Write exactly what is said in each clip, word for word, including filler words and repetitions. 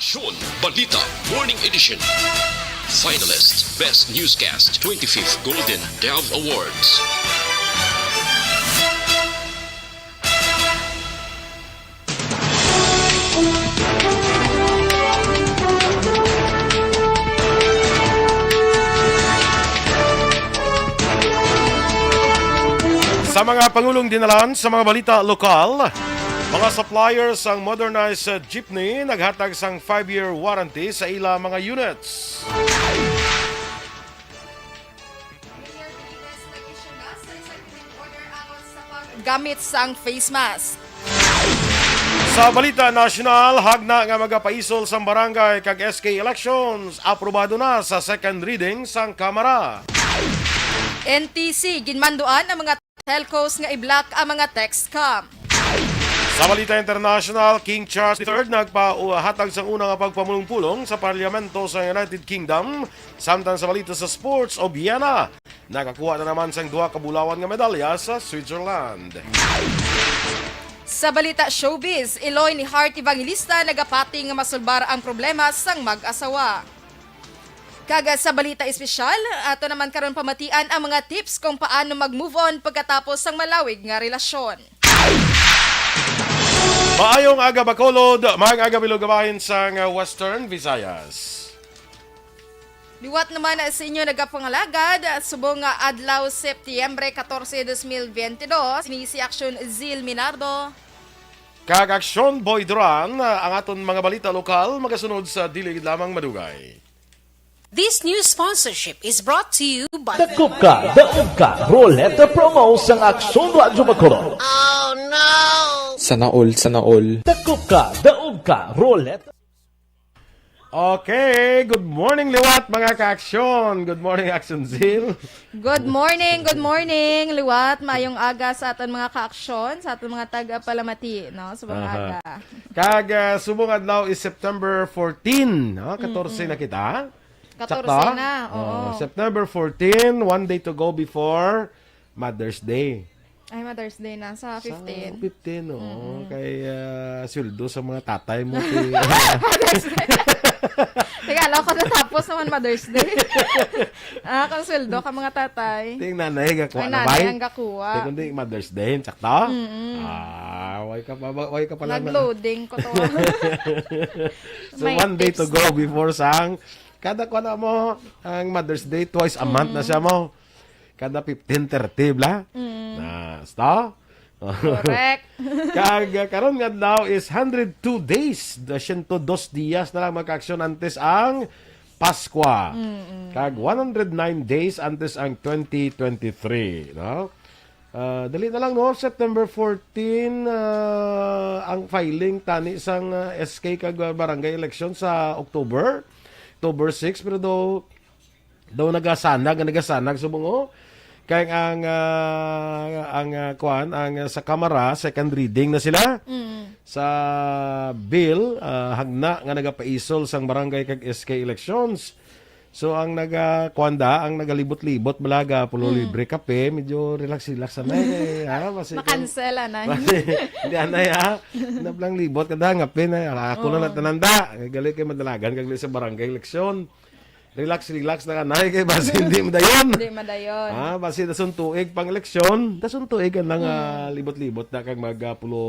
Aksyon Balita Morning Edition. Finalist, Best Newscast, twenty-fifth Golden Dove Awards. Sa mga pangulong dinalan sa mga balita lokal, mga suppliers sang modernized jeepney naghatag sang five-year warranty sa ila mga units. Gamit sang face mask. Sa balita nasyonal, hagna nga magapaisol sang barangay kag S K elections, aprobado na sa second reading sang Kamara. N T C, ginmanduan ang mga telcos nga i-block ang mga text scam. Sa balita international, King Charles the third nagpahatag sang una nga pagpamulong-pulong sa Parlamento sa United Kingdom. Samtang sa balita sa sports, Obiena nakakuha na naman sang duha ka bulawan nga medalya sa Switzerland. Sa balita showbiz, iloy ni Heart Evangelista nagapati nga masulbar ang problema sang mag-asawa. Kag sa balita espesyal, ato naman karon pamatian ang mga tips kung paano mag-move on pagkatapos sang malawig nga relasyon. Maayong aga, Bacolod. Maayong aga, bilog nga bahin sang Western Visayas. Liwat naman sa inyo nagapangalagad, subong nga adlaw, Setyembre katorse, dos mil biyente dos, ini si Aksyon Zil Minardo. Kag Aksyon Boy Duran, ang aton mga balita lokal magasunod sa dili lamang madugay. This news sponsorship is brought to you by Dakop ka, daog ka, Roleta Promo sang Aksyon Radyo Bacolod. Sana all, sana all. Dakop ka, daog ka, Roleta. Okay, good morning, liwat, mga ka-aksyon. Good morning, Aksyon Zil. Good morning, good morning, liwat. Mayong aga sa aton mga ka-aksyon, sa aton mga taga-palamati, no? Subong Aha. aga. Kag, ah, subong adlaw is September fourteen, no? Katorse Mm-mm. na kita. Katorse Sakto? na, Oh, oo. September fourteen, one day to go before Mother's Day. Ay, Mother's Day na sa Sa fifteen. fifteen, oo. Mm-mm. Kay, ah, sweldo sa mga tatay mo, ti- Mother's Day. Teka, alam ko natapos naman Mother's Day. Ah, kung sweldo ka mga tatay. Ting nanay, gakuha Ay, na nanay bay? ang gakuha. Ting kundi Mother's Day, sakto? Mm-mm. Ah, why ka pa, why ka pala na- Nag-loading ko to. So, May one day to tips go na. before sang, kada kuha na mo, ang Mother's Day, twice a month na Mm. siya mo. Kada fifteen thirty, bla? Mm. Na, sta? Correct. Kag, uh, karon nga adlaw is hundred two days, the siyento dos dias na lang, mga ka-aksyon, antes ang Paskwa. Mm-mm. Kag one hundred nine days antes ang twenty twenty-three, no? Ah, dali na lang, no? September fourteen, ah, ang filing tani sang, ah, S K kag, ah, barangay election sa October, October six, pero daw, daw nagasanag, nga nagasanag subong, oh. Kay ang, ah, ang, ah, kuan, ang, ah, sa Kamara, second reading na sila Mm. sa bill, ah, hagna nga nagapaisol sang barangay kag S K elections. So, ang naga-, kuan da, ang nagalibot-libot, balaga, pulo Mm. libre kape, medyo relax-relax na, eh, ha? Basi kung Makansel, anay. Basi, hindi, anay, ha? Nablang libot ka da, nga pin, eh. Ala, ako na Oo. lang tananda. Gali kay madalagan, kag sa barangay eleksyon. Relax, relax na ka, nay, kay basi hindi madayon. Hindi madayon. Ah, basi dason tuig pang eleksyon, dason tuig ka na nga Mm. libot-libot na kag mag, ah, pulo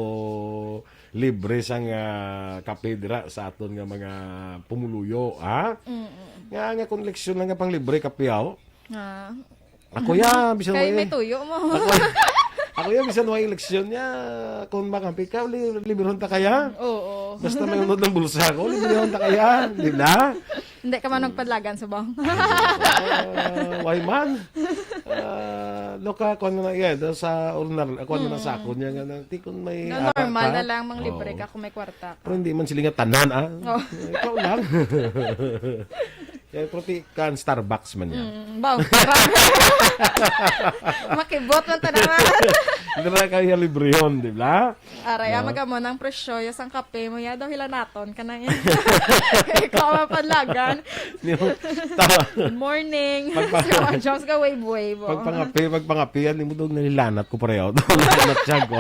libre sang, ah, kape dira sa aton nga mga pumuluyo, ha? Mm-mm. Nga, nga kung eleksyon lang nga pang libre kape, aw. Ah. Ako ya, bisan Kay wa-, may tuyo mo. Ako, ako ya, bisan wa eleksyon niya, kung makampi ka, li-, librehon ta kaya? Oo. Basta may unod ng bulsa ko, librehon ta kaya? Di na? Hindi ka man magpadlagan sa bang. Ah, why man? Ah, no ka, kuwan mo na, yeah, do sa ulnar, kuwan mo na Mm. sa akon niya nga, na, di kung may No, ara normal ka. na lang, mang libre Oo. ka kung may kwarta ka. Pero hindi man sila nga tanan, ah. Oh. Ikaw lang. Kaya, pero ti-, kan Starbucks man niya. Mm, baw, grabe. Makibot man ta naman. Dira kaya librehon, di ba? Aray, no? Ang magamo ng presyo, yung sang kape mo, ya daw hilanaton ka na yan. Ikaw ang panlagan. Yung, tama. Morning. Pagpa- so, Jones ka wave-wave. Oh. Pagpangape, pagpangape, yan, mo daw nalilanat ko pareho. Nalilanat siya ko.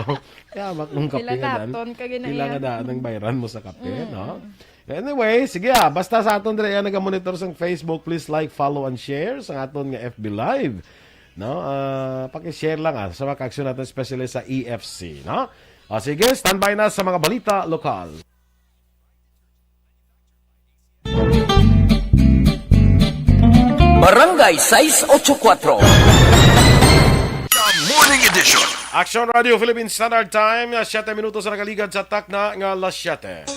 Kaya mak nung kape nga dan. Hilanaton ka gina. Kailangan daan ang bayran mo sa kape, mm, no? Anyway, sige ah, basta sa aton diri nga nagamonitor sang Facebook, please like, follow, and share sa aton nga F B Live. No? Ah, paki-share lang ah, sa mga kaaksyon natin, especially sa E F C, no? O sige, standby na sa mga balita lokal. Barangay sais ocho kuatro. The Morning Edition. Action Radio Philippine Standard Time, siyete minutos na nakaligad sa takna nga alas siyete.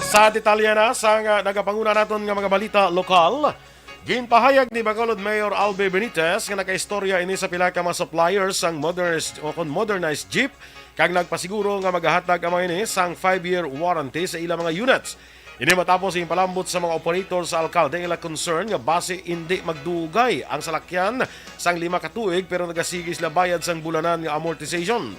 Sa detalye na sa nga nagapanguna naton nga mga balita lokal, ginpahayag ni Bacolod Mayor Albi Benitez nga nakaistorya ini sa pila ka mga suppliers sang modernized o kon modernized jeep, kag nagpasiguro nga magahatag ang mga ini sang five-year warranty sa ilang mga units. Ini matapos ginpalambot sa mga operator sa alkalde ang ila concern nga basi indi magdugay ang salakyan sang lima ka tuig pero nagasigi sila bayad sang bulanan nga amortization.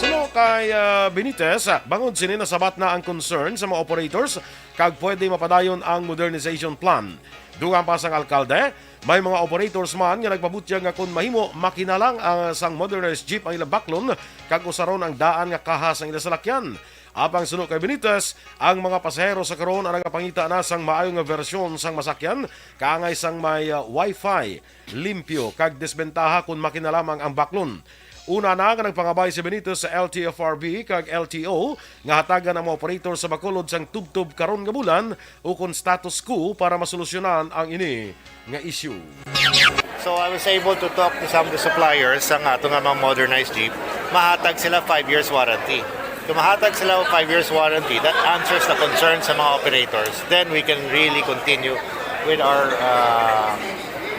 Suno kay ah, Benitez, bangod sini nasabat na ang concern sa mga operators kag pwede mapadayon ang modernization plan. Dugang pa sang alkalde, may mga operators man nga nagpabutyag nga kon mahimo, makina lang ang sang modernized jeep ang ila baklon kag usaron ang daan nga kaha sang ila salakyan. Apang suno kay Benitez, ang mga pasahero sa karon ang nagapangita na sang maayo nga bersyon sang masakyan, kaangay sang may ah, wifi, limpyo, kag desbentaha kon makina lamang ang baklon. Una na nga nagpangabay si Benitez sa L T F R B kag L T O nga hatagan ang mga operator sa Bacolod sang tubtob karon nga bulan ukon status quo para masolusyonan ang ini nga issue. So I was able to talk to some of the suppliers sa ato nga mga modernized jeep. Mahatag sila five years warranty. Kung mahatag sila five years warranty, that answers the concern sa mga operators. Then we can really continue with our uh,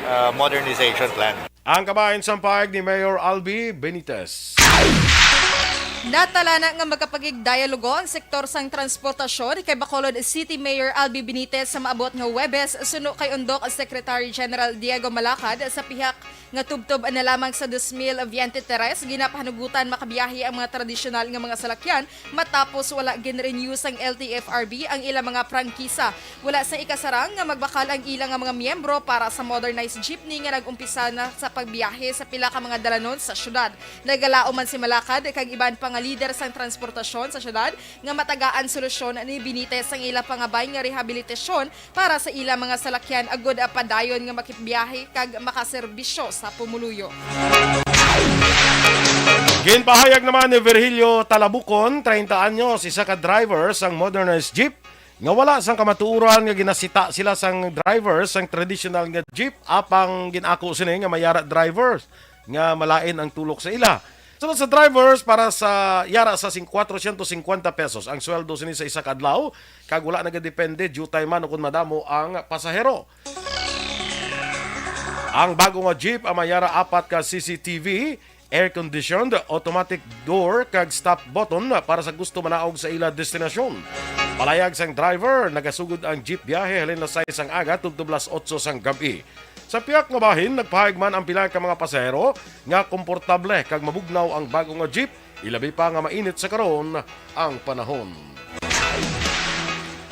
uh, modernization plan. Ang kabahin sang pahayag ni Mayor Albi Benitez. Natala na nga magkapakigdialogo ang sektor sang transportasyon kay Bacolod City Mayor Albi Benitez sa maabot nga Huwebes suno kay Undok Secretary General Diego Malacad sa pihak nga tubtob na lamang sa dos mil biyente tres ginapahanugutan makabiyahe ang mga tradisyonal nga mga salakyan matapos wala gin-renew sang L T F R B ang ila mga prangkisa. Wala sa ikasarang nga magbakal ang ila nga mga miyembro para sa modernized jeepney nga nag-umpisa na sa pagbiyahe sa pila ka mga dalanon sa syudad. Nagalaom man si Malacad kag iban pa nga lider sang transportasyon sa syudad nga matagaan solusyon ni Benitez ang ila pangabay nga rehabilitasyon para sa ila mga salakyan agud padayon nga makipbiyahe kag makaserbisyo sa pumuluyo. Ginpahayag naman ni Virgilio Talabukon, treinta anyos, isa ka driver sang modernized jeep, nga wala sang kamatuoran nga ginasita sila sang driver sang traditional nga jeep, apang gin-ako sini nga may yara drivers nga malain ang tulok sa ila. Sunod sa drivers, para sa yara sa sing-, kwatrocientos cincuenta pesos ang sweldo sini sa isa ka adlaw, kag wala nagadepende diutay man o kon madamo ang pasahero. Ang bago nga jeep ang may yara apat ka C C T V, air-conditioned, automatic door, kag stop button para sa gusto manaog sa ila destinasyon. Palayag sang driver, nagasugod ang jeep biyahe halin las sais sang aga tubtob las otso sang gab-i. Sa pihak nga bahin, nagpahayag man ang pila ka mga pasahero nga komportable kag mabugnaw ang bago nga jeep, ilabi pa nga mainit sa karon ang panahon.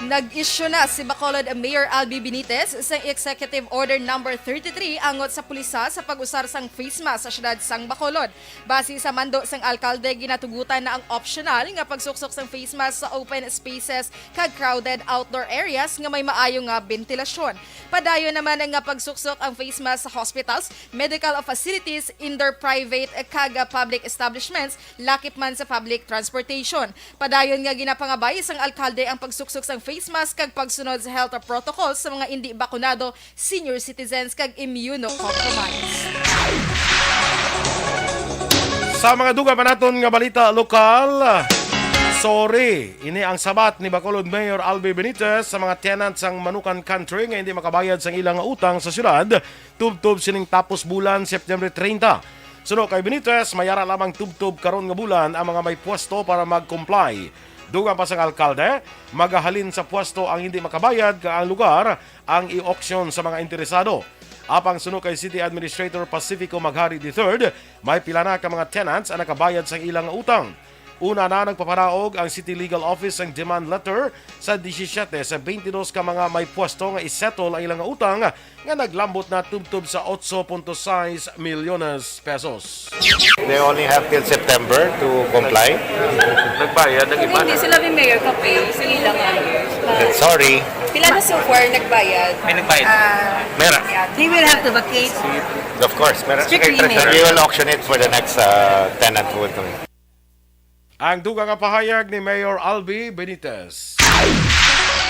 Nag-issue na si Bacolod Mayor Albi Benitez sa Executive Order Number thirty-three angot sa pulisa sa pag-usar sang face mask sa siyudad sang Bacolod. Base sa mando sang alkalde, ginatugutan na ang optional nga pagsuksok sang face mask sa open spaces kag crowded outdoor areas nga may maayo nga bentilasyon. Padayon naman nga pagsuksok ang face mask sa hospitals, medical facilities, indoor private kag public establishments, lakip man sa public transportation. Padayon nga ginapangabay sang alkalde ang pagsuksok sang face mask kag pagsunod sa health protocols sa mga indi bakunado, senior citizens kag immunocompromised. Sa mga dugang pa naton nga balita lokal, sorry, ini ang sabat ni Bacolod Mayor Albi Benitez sa mga tenant sang Manukan Country nga hindi makabayad sang ilang utang sa syudad tubtob sining tapos bulan, September treinta. Suno kay Benitez, may ara lamang tubtob karon nga bulan ang mga may pwesto para mag-comply. Dugang pa sang alkalde, magahalin sa pwesto ang hindi makabayad kag ang lugar ang i-auction sa mga interesado. Apang suno kay City Administrator Pacifico Maghari the third, may pila na ka mga tenants ang nakabayad sang ilang utang. Una na nagpapanaog ang City Legal Office sang demand letter sa disisiete sa twenty-dos ka mga may pwesto nga isettle ang ilang utang nga naglambot na tubtob sa otso punto sais milyones pesos. They only have till September to comply. Nagbayad ang iba. Hindi sila may mayor ka-pay sa ilang ano. Sorry. Pila na so far nagbayad? May nagbayad. Ah, Mera. Yeah, they will have to vacate. Of course. Mera. Strictly Mera. We will auction it for the next uh, tenant who will come in. Ang dugang nga pahayag ni Mayor Albi Benitez.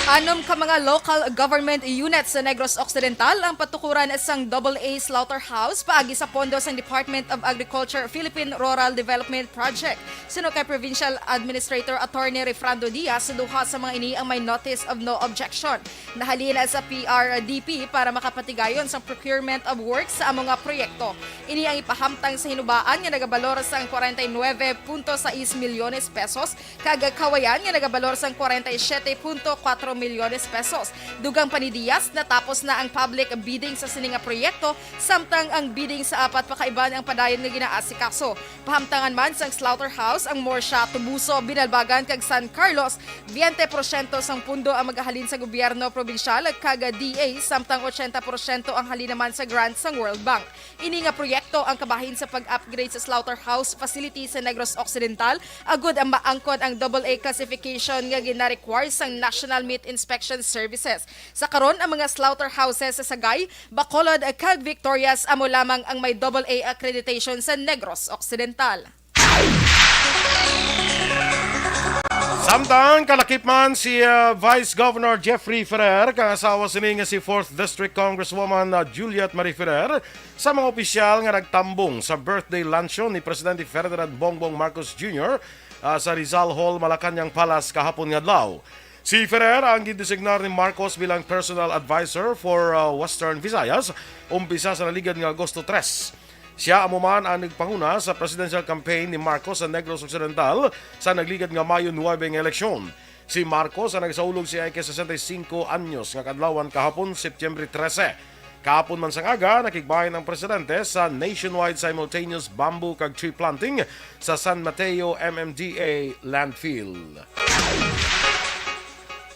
Anom ka mga local government units sa Negros Occidental ang patukuran sang double A slaughterhouse paagi sa pondo sang Department of Agriculture Philippine Rural Development Project. Suno kay Provincial Administrator Attorney Refrando Diaz, duha sa mga ini ang may notice of no objection. Nahalin sa P R D P para makapatigayon sa procurement of works sa amo nga proyekto. Ini ang ipahamtang sa hinubaan nga nagabalor sang kwarenta y nuebe punto sais milyones pesos kag kawayan nga nagabalor sang kwarenta y siyete punto kuwatro milyones pesos. Dugang pa ni Diaz, natapos na ang public bidding sa sini nga proyekto, samtang ang bidding sa apat pa ka iban ang padayon nga ginaasikaso. Pahamtangan man sang slaughterhouse ang Morsha, Tubuso, Binalbagan kag San Carlos, veinte porsyento sang pundo ang magahalin sa gobyerno probinsyal kag D A, samtang ochenta porsyento ang halin naman sa grant sang World Bank. Ini nga proyekto ang kabahin sa pag-upgrade sa slaughterhouse facility sa Negros Occidental, agud ang maangkon ang double A classification nga gina-require sang National Meat Inspection Services. Sa karon, ang mga slaughterhouses sa Sagay, Bacolod, kag Victorias amo lamang ang may double A accreditation sa Negros Occidental. Samtang kalakip man si uh, Vice Governor Jeffrey Ferrer kang asawa sini nga si fourth District Congresswoman uh, Juliet Marie Ferrer sa mga opisyal nga nagtambong sa birthday luncheon ni Presidente Ferdinand Bongbong Marcos Junior uh, sa Rizal Hall, Malacañang Palace kahapon nga adlaw. Si Ferrer ang gidesignar ni Marcos bilang personal advisor for uh, Western Visayas umpisa sa naligad nga Agosto tres. Sia amo man ang nagpanguna sa presidential campaign ni Marcos sa Negros Occidental sa nagligad nga Mayo nuebe nga eleksyon. Si Marcos ang nagsaulog sa ika sesenta y cinco anyos nga kadlawan kahapon, Setyembre trese. Kahapon man sang aga, nakigbahin ang presidente sa nationwide simultaneous bamboo kag tree planting sa San Mateo M M D A landfill.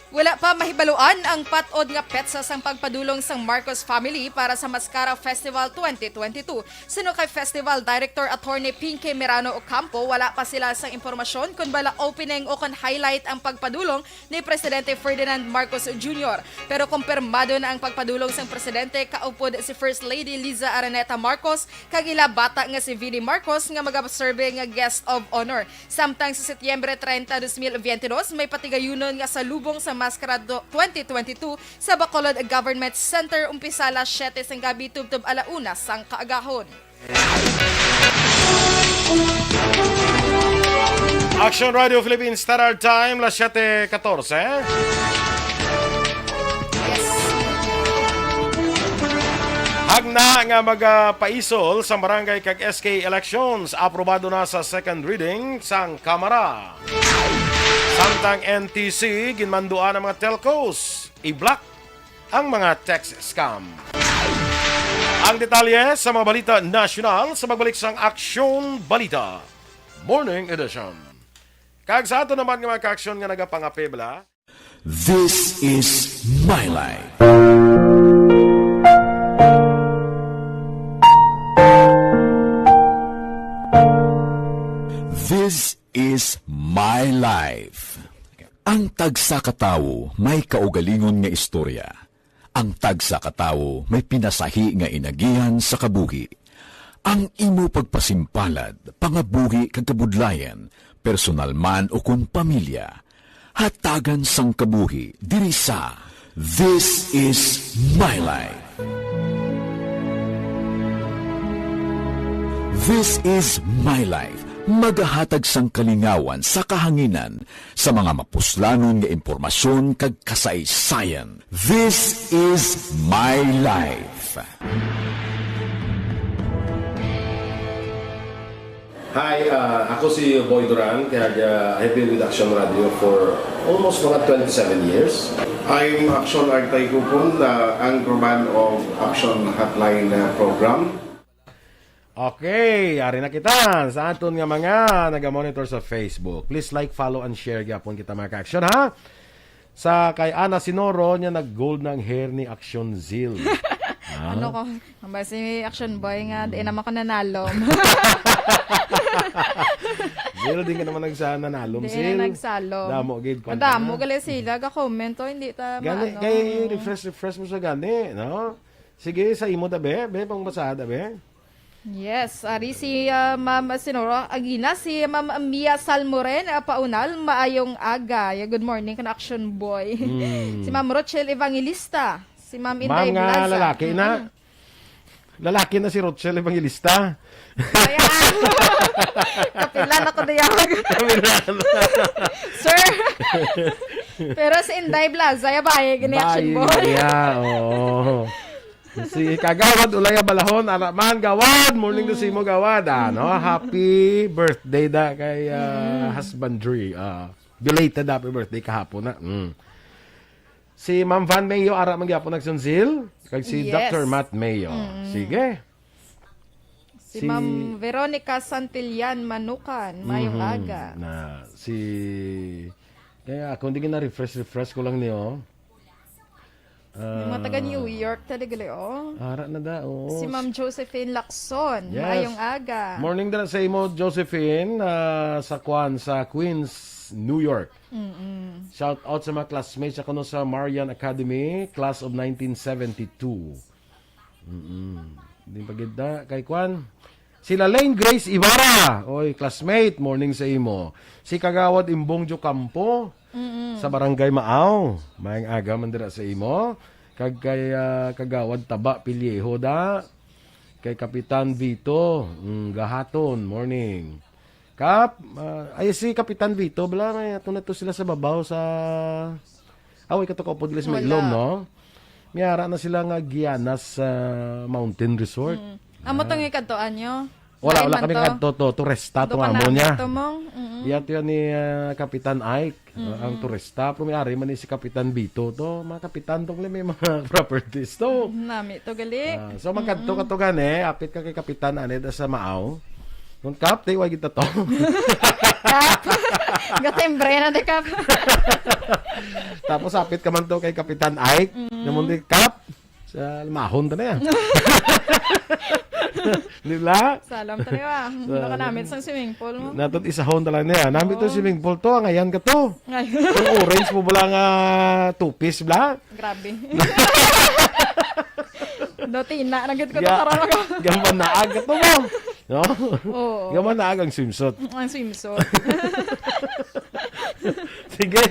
Wala pa mahibaluan ang pat-od nga petsa sang pagpadulong sang Marcos family para sa Mascara Festival twenty twenty-two. Suno kay Festival Director Attorney Pinky Merano Ocampo, wala pa sila sang impormasyon kon bala opening o kon highlight ang pagpadulong ni Presidente Ferdinand Marcos Junior. Pero kumpirmado na ang pagpadulong sang presidente kaupod si First Lady Liza Araneta Marcos kag ila bata nga si Vinnie Marcos nga magaserbe nga guest of honor. Samtang sa Setyembre treinta, dos mil veintidós, may patigayunon nga salubong sa Mascara do-, twenty twenty-two sa Bacolod Government Center, umpisa alas siyete sang gabi tubtob ala una sang kaagahon. Action Radio Philippines Standard Time, las siyete katorse. Hagna nga magapaisol sa barangay kag S K elections, aprobado na sa second reading sang Kamara. Samtang N T C, ginmanduan ang mga telcos, i-block ang mga text scam. Ang detalye sa mga balita nasyonal sa pagbalik sang Aksyon Balita. Morning Edition. Kag sa ato naman nga mga kaaksyon nga nagapangapebla, This is my life. This is my life. Ang tagsa ka tawo may kaugalingon nga istorya. Ang tagsa ka tawo may pinasahi nga inagihan sa kabuhi. Ang imo pagpasimpalad, pangabuhi kag kabudlayan, personal man ukon pamilya, hatagan sang kabuhi diri sa This is My Life. This is My Life, magahatag sang kalingawan sa kahanginan sa mga mapuslanon nga impormasyon kag kasaysayan. This is My Life. Hi, uh, ako si Boy Duran, kaya uh, I've been with Action Radio for almost mga twenty-seven years. I'm Action Artay Kupon, the anchorman of Action Hotline uh, program. Okay, ari na kita sa aton nga mga naga-monitor sa Facebook. Please like, follow, and share gyapon kita, mga ka-action, ha? Sa kay Ana Sinoro niya, nag-gold na ang hair ni Action Zil. Ano ko? Ang ba si Action Boy nga, di naman ko nanalom. Zil, di ka naman nagsananalom, Di Zil. na nagsalom. Damo gid kwan Madamo ka. Gali sila, ga-comment to, hindi ta Gani, maano. Kay refresh, refresh mo sa gani, no? Sige, sa imo da, be. Be, pang basaha da, be. Yes, ari si uh, Ma'am Sinoro Aguinas, si Ma'am Mia Salmoren, uh, Paunal, maayong aga. Yeah, good morning, kan Action Boy. Mm. Si Ma'am Rochelle Evangelista, si Ma'am Ma'am Inday nga Blaza. lalaki na. Mm. Lalaki na si Rochelle Evangelista. Ayan. Kapilan ako dayawag. Sir. Pero si Inday Blaza, ya baye, gini Action Bayi Boy. niya, oo. Si Kagawad Ulaya Balahon, ara man, Gawad, morning to si mo, Gawad. Ano, happy birthday da kay ah, husbandry. Ah, belated happy birthday kahapon na. Mm. Si Ma'am Van Mayo, ara man gyapon nagsunsil. Kag si Yes. Doctor Matt Mayo. Sige. Si Si- Ma'am Veronica Santillan Manukan, mayong Mhm. aga. Na, si... Kaya ako, hindi na refresh, refresh ko lang niyo. Yung mga taga New York, talaga oh. Ara na da, oo. Si Ma'am Josephine Lacson, Yes. mayong aga. Morning dala sa imo, Josephine, ah, sa Kwan, sa Queens, New York. Shout out sa mga classmates ako no sa Marian Academy, class of nineteen seventy-two. Mm-mm. Di pa gid na, kay Kwan. Si Lalaine Grace Ibarra, oy, classmate, morning sa imo. Si Kagawad Imbong Jocampo, sa Barangay Maaw, maayong aga man dira sa imo. Kag kay ah, Kagawad Taba Pilieho da, kay Kapitan Vito, mm, gahaton, morning. Kap, ah, ay si Kapitan Vito, bala, may ato na to sila sa babaw sa, away ka to kaupod nila sa Wala. Mailom, no? May ara na sila nga Gianas ah, Mountain Resort. Mm. Amo tong ikadtoan nyo? Wala, Lain wala man kami to? kadto to, turista to Doon ka amo na niya. Ito mong, mm-mm. Iya to ni ah, Kapitan Ike, ah, ang turista, pero may ari man ni si Kapitan Vito to. Mga kapitan to, may mga properties to. Nami to gali. Ah, so magkadto ka to gani, apit ka kay Kapitan Aned sa Maaw. Kung Kap, tay wag kita to. Gatimbre na di Kap. Tapos apit ka man to kay Kapitan Ike. Namun di Kap, sa lamahon ta na yan. Di ba? Salam tayo ah. Sa- Wala ka namit sa swimming pool mo. Natot isahon talaga niya. Namit to Oo. Swimming pool to, ngayon ka to. Ngayon. Ang orange mo bala nga two-piece bla? Grabe. Dotina, nagit ko Ya, to karon ako. Gamanaag ka to mo. No? Oo. Gamanaag ang swimsuit. Ang swimsuit. Sige.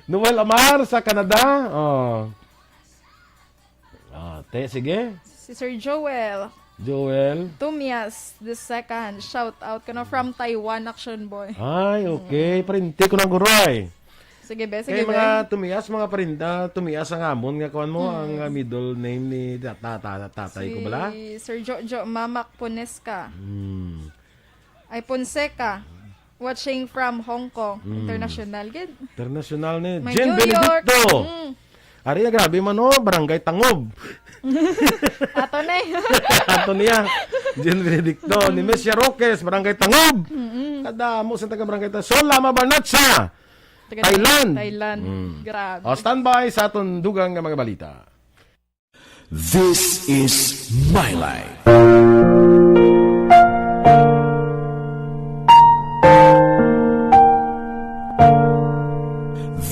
Noel Amar sa Canada. Oh. Ah, te, sige. Si Sir Joel. Joel. Tumias the second. Shout out ko na from Taiwan, Action Boy. Ay, okay. Printi ko ng guroy. Sige, be. Sige, Kaya be. mga tumias, mga parinda, tumias ang amon nga kuan mo, ang uh, middle name ni tata, tata, tatay ko bala. Si Sir Jojo Mamak Ponesca. Hmm. Ay, Ponseca. Watching from Hong Kong. Mm. International, gid. International ni May Jen New York. Benedicto. Mm. Ari na grabe man, oh, barangay Tangob. Ato na eh. Ato niya. Jen Benedicto. Ni Messia Roques, barangay Tangob. Mm-mm. Kadamo sa taga barangay Tangob. Solama Barnacha. Taga Thailand. Thailand. Mm. Grabe. O, standby sa aton dugang nga mga balita. This is my life.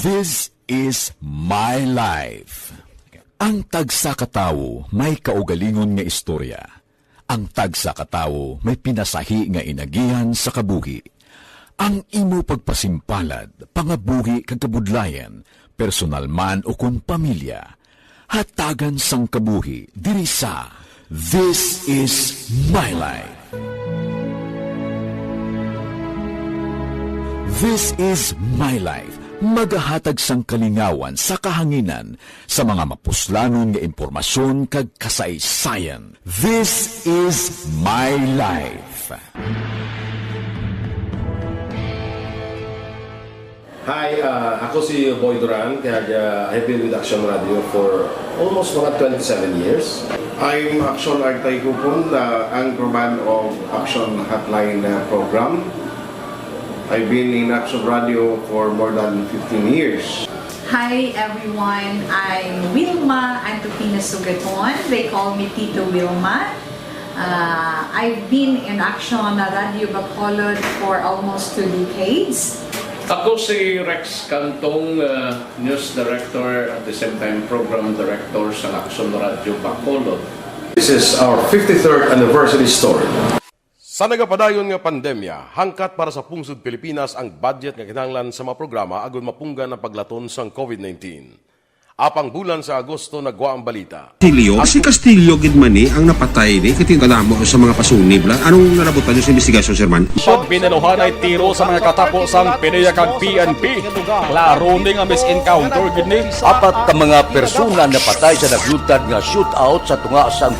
This is my life. Ang tagsa ka tawo may kaugalingon nga istorya. Ang tagsa ka tawo may pinasahi nga inagihan sa kabuhi. Ang imo pagpasimpalad, pangabuhi kag kabudlayan, personal man o kon pamilya, hatagan sang kabuhi diri sa This is My Life. This is My Life, magahatag sang kalingawan sa kahanginan sa mga mapuslanon nga impormasyon kag kasaysayan. This is My Life. Hi, ah, ako si Boy Duran, kag, ah, I've been with Action Radio for almost mga twenty-seven years. I'm Action Artay Kupon, the anchorman of Action Hotline, uh, program. I've been in Action Radio for more than fifteen years. Hi everyone, I'm Wilma Antupina Sugaton. They call me Tito Wilma. Uh, I've been in Action Radio Bacolod for almost two decades. Ako si Rex Cantong, uh, news director, at the same time program director sa Action Radio Bacolod. This is our fifty-third anniversary story. Sa nagapadayon nga pandemya, hangkat para sa pungsod Pilipinas ang budget nga kinahanglan sa mga programa agud mapunggan ang paglaton sang COVID nineteen. Apang bulan sa Agosto nagwa ang balita. Castillo, si Castillo gid man ni ang napatay ni, kay kadamo sa mga pasunib la. Anong nalabutan niyo sa investigasyon, Sir Man? Pag binaluhanay tiro sa mga katapo sang PDEA kag P N P, klaro ni nga misencounter gid ni. Apat ka mga persona napatay sa nagluntad nga shootout sa tunga sang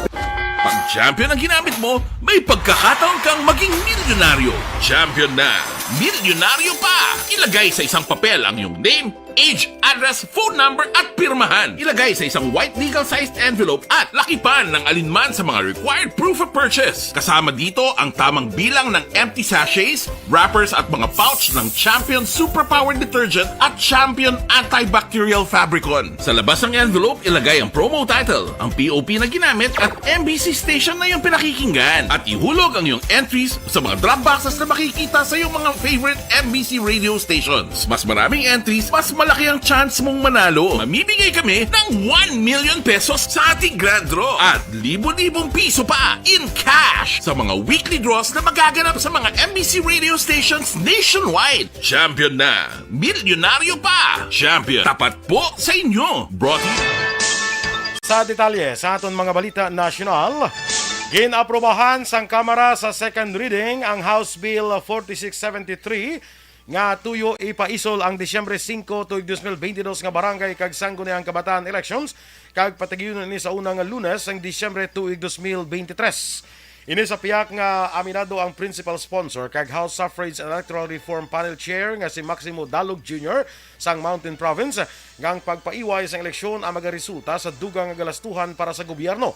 Pag champion ang ginamit mo, may pagkakataon kang maging milyonaryo. Champion na, milyonaryo pa! Ilagay sa isang papel ang iyong name, age, address, phone number, at pirmahan. Ilagay sa isang white legal-sized envelope at lakipan ng alinman sa mga required proof of purchase. Kasama dito ang tamang bilang ng empty sachets, wrappers, at mga pouch ng Champion Superpower Detergent at Champion Antibacterial Fabricon. Sa labas ng envelope, ilagay ang promo title, ang P O P na ginamit, at M B C station na iyong pinakikinggan. At ihulog ang iyong entries sa mga drop boxes na makikita sa iyong mga favorite M B C radio stations. Mas maraming entries, mas malaki ang chance mong manalo. Mamimigay kami ng one million pesos sa ating grand draw at libo-libong piso pa in cash sa mga weekly draws na magaganap sa mga M B C radio stations nationwide. Champion na! Milyonaryo pa! Champion, tapat po sa inyo! Brought to you. Sa detalye sa aton mga balita nasyonal, gin-aprobahan sang Kamara sa second reading ang House Bill forty-six seventy-three nga tuyo ipaisol ang Disyembre singko tuig dos mil beintidos nga barangay kag sangguniang kabataan elections, kag patigayunon ini sa una nga Lunes sang Disyembre tuig dos mil beintitres. Ini sa pihak nga aminado ang principal sponsor kag House Suffrage and Electoral Reform Panel Chair nga si Maximo Dalog Junior sang Mountain Province nga ang pagpaiway sang eleksyon ang magaresulta sa dugang nga galastuhan para sa gobyerno.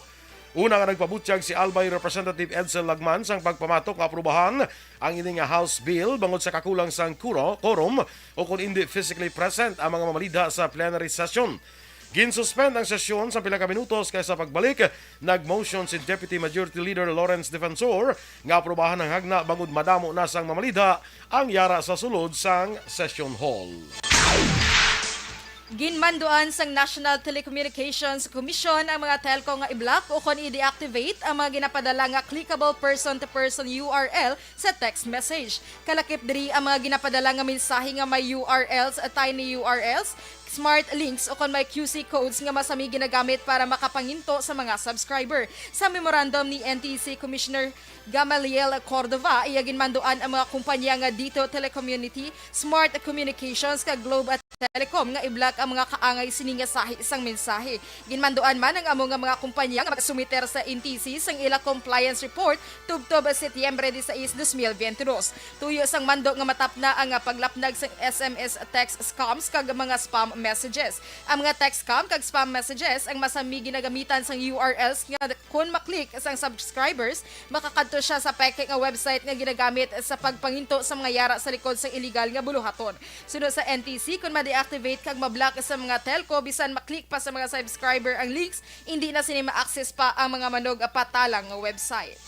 Una nga nagpabutyag si Albay Representative Edsel Lagman sang pagpamatok nga aprubahan ang ini nga House Bill bangod sa kakulang sang kuro-, quorum o kon indi physically present ang mga mamalidha sa plenary session. Ginsuspend ang sesyon sa pila ka minutos kay sa pagbalik, nag-motion si Deputy Majority Leader Lawrence Defensor nga aprubahan ang hagna bangod madamo na sang mamalidha ang yara sa sulod sang session hall. Ginmanduan sang National Telecommunications Commission ang mga telco nga i-block o kon i-deactivate ang mga ginapadala nga clickable person-to-person U R L sa text message. Kalakip diri ang mga ginapadala nga mensahe nga may U R Ls, tiny U R Ls, smart links o kon may Q C codes nga masami ginagamit para makapanginto sa mga subscriber. Sa memorandum ni N T C Commissioner Gamaliel Cordova, iya ginmanduan ang mga kumpanya nga Dito Telecommunity, Smart Communications, kag Globe at Telecom nga i-block ang mga kaangay sini nga sahi sang mensahe. Ginmanduan man ang amo nga mga kumpanya nga magsumiter sa N T C sang ila compliance report tubtob Setyembre disais, dos mil biyente dos. Tuyo sang mando nga matapna ang, ah, paglapnag sang S M S text scams kag mga spam messages. Ang mga text scam kag spam messages ang masami ginagamitan sang U R Ls nga kon ma-click sang subscribers, makakadto siya sa peke nga website nga ginagamit sa pagpanginto sa mga yara sa likod sang iligal nga buluhaton. Suno sa N T C, kon ma-deactivate kag ma-block sa mga telco, bisan ma-click pa sa mga subscriber ang links, indi na sini ma-access pa ang mga manugpatalang nga website.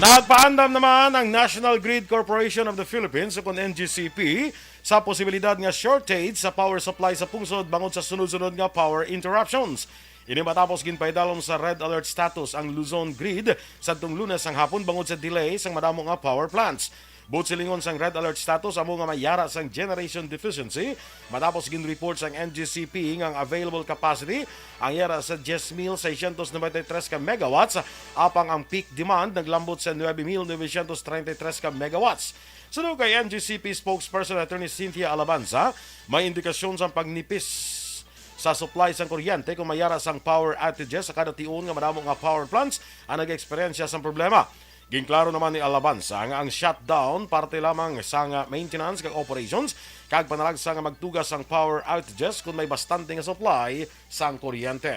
Nagpaandam naman ang National Grid Corporation of the Philippines, o kon N G C P, sa posibilidad nga shortage sa power supply sa pungsod bangod sa sunod-sunod nga power interruptions. Ini matapos ginpaidalom sa red alert status ang Luzon Grid sadtong Lunes sang hapon bangod sa delay sang madamo nga power plants. Buot silingon sang red alert status amo nga may yara sang generation deficiency, matapos gin-report sang N G C P nga ang available capacity ang yara sa diyes mil seiscientos noventa y tres ka megawatts, apang ang peak demand naglambot sa nuebe mil novecientos treinta y tres ka megawatts. Suno kay N G C P spokesperson Attorney Cynthia Alabanza, may indikasyon sang pagnipis sa supply sang kuryente kon may yara sang power outages sa kada tion nga madamo nga power plants ang nag-eksperyensya sang problema. Ginklaro naman ni Alabanza nga ang shutdown parte lamang sang maintenance kag operations kag panalagsa nga magtuga sang power outages kon may bastante nga supply sang kuryente.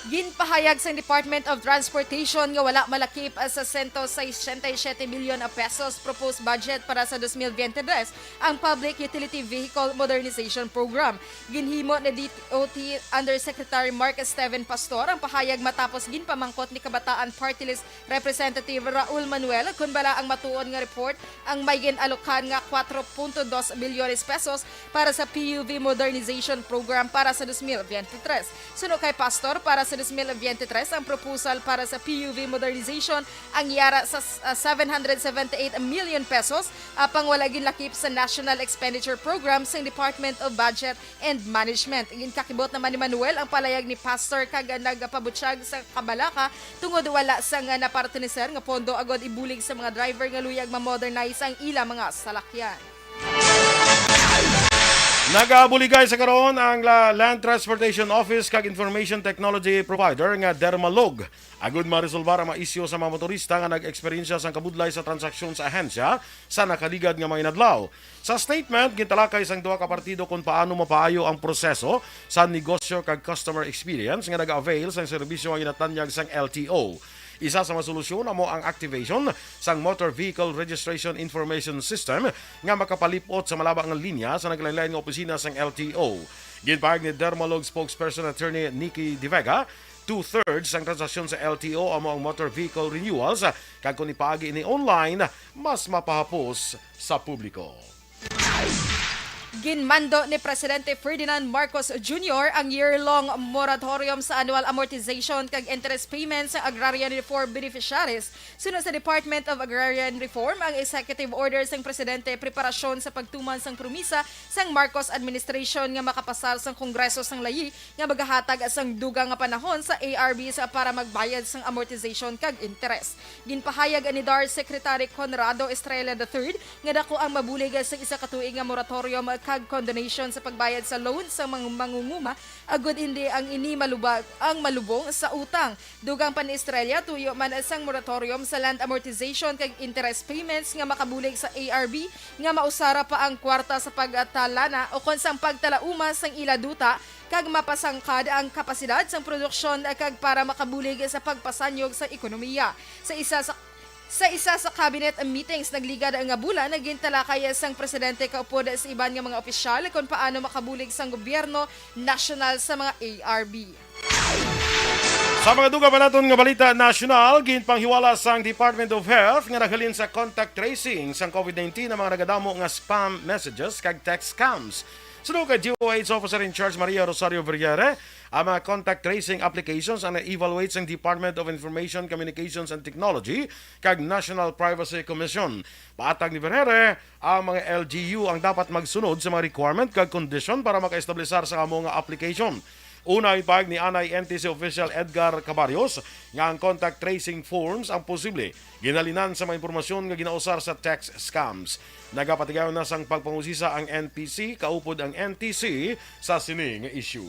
Ginpahayag sang Department of Transportation nga wala malakip sa sento sesenta y siete milyon pesos proposed budget para sa dos mil biyente tres ang Public Utility Vehicle Modernization Program. Ginhimo ni D O T Undersecretary Mark Steven Pastor ang pahayag matapos ginpamangkot ni Kabataan Party List Representative Raul Manuel kon bala ang matuod nga report ang may gin-alokan nga kuwatro punto dos bilyones pesos para sa P U V Modernization Program para sa dos mil biyente tres. Suno kay Pastor, para sa dos mil biyente tres ang proposal para sa P U V modernization ang yara sa, ah, seven hundred seventy-eight million pesos, apang wala ginlakip sa National Expenditure Program sang Department of Budget and Management. Ginkakibot naman ni Manuel ang palayag ni Pastor kag nagpabutyag sa kabalaka tungod wala sang napartineser nga pondo agod ibulig sa mga driver nga luyag ma-modernize ang ila mga salakyan. Nagabuligay sa karon ang la-, Land Transportation Office kag information technology provider nga Dermalog agud maresolbar ang mga isyu sa mga motorista nga nag-eksperyensya sang kabudlay sa transaksyon sa ahensya sa nakaligad nga mga inadlaw. Sa statement, gintalakay sang duha ka partido kon paano mapaayo ang proseso sa negosyo kag customer experience nga nag-avail sang serbisyo nga ginatanyag sang L T O. Isa sa mga solusyon amo ang activation sang Motor Vehicle Registration Information System nga makapalip-ot sa malaba nga linya sa naglain-lain nga opisina sang L T O. Ginpahayag ni Dermalog spokesperson Attorney Nikki De Vega, two-thirds sang transaksyon sa L T O amo ang motor vehicle renewals, kag kon ipaagi ini online, mas mapahapos sa publiko. Ginmando ni Presidente Ferdinand Marcos Junior ang year-long moratorium sa annual amortization kag interest payments sa agrarian reform beneficiaries. Suno sa Department of Agrarian Reform, ang executive order sang presidente preparasyon sa pagtuman sang promisa sang Marcos administration nga makapasar sang Kongreso sang layi nga magahatag sang dugang nga panahon sa A R Bs para magbayad sang amortization kag interes. Ginpahayag ni DAR Secretary Conrado Estrella the third nga dako ang mabulig sa isa ka tuig nga moratorium kag condonation sa pagbayad sa loan sa mga mangunguma, agud hindi ang ini malubag ang malubong sa utang. Dugang pa ni Estrella, tuyo man sang moratorium sa land amortization kag interest payments nga makabulig sa A R B nga mausara pa ang kwarta sa pagtalana ukon sang pagtalauma sang ila duta kag mapasangkad ang kapasidad sang produksyon kag para makabulig sa pagpasanyog sa ekonomiya. Sa isa sa, sa isa sa cabinet meetings nagligad nga bulan, gintalakay sang presidente kaupod sa iban nga mga opisyal kon paano makabulig sang gobyerno nasyonal sa mga A R B. Sa mga dugang pa naton nga balita nasyonal, ginpanghiwala sang Department of Health nga naghalin sa contact tracing sang COVID nineteen ang mga nagadamo nga spam messages kag text scams. Suno kay D O H Officer in Charge Maria Rosario Vergere, ang mga contact tracing applications ang na-evaluate sang Department of Information, Communications and Technology kag National Privacy Commission. Paatag ni Vergere, ang mga L G U ang dapat magsunod sa mga requirement kag kondisyon para maka-establisar sa amo nga application. Una, ipahayag ni anay N T C official Edgar Cabarrios nga ang contact tracing forms ang posible ginhalinan sa mga impormasyon nga ginausar sa text scams. Nagapatigayon na sang pagpangusisa ang N P C, kaupod ang N T C sa sini nga issue.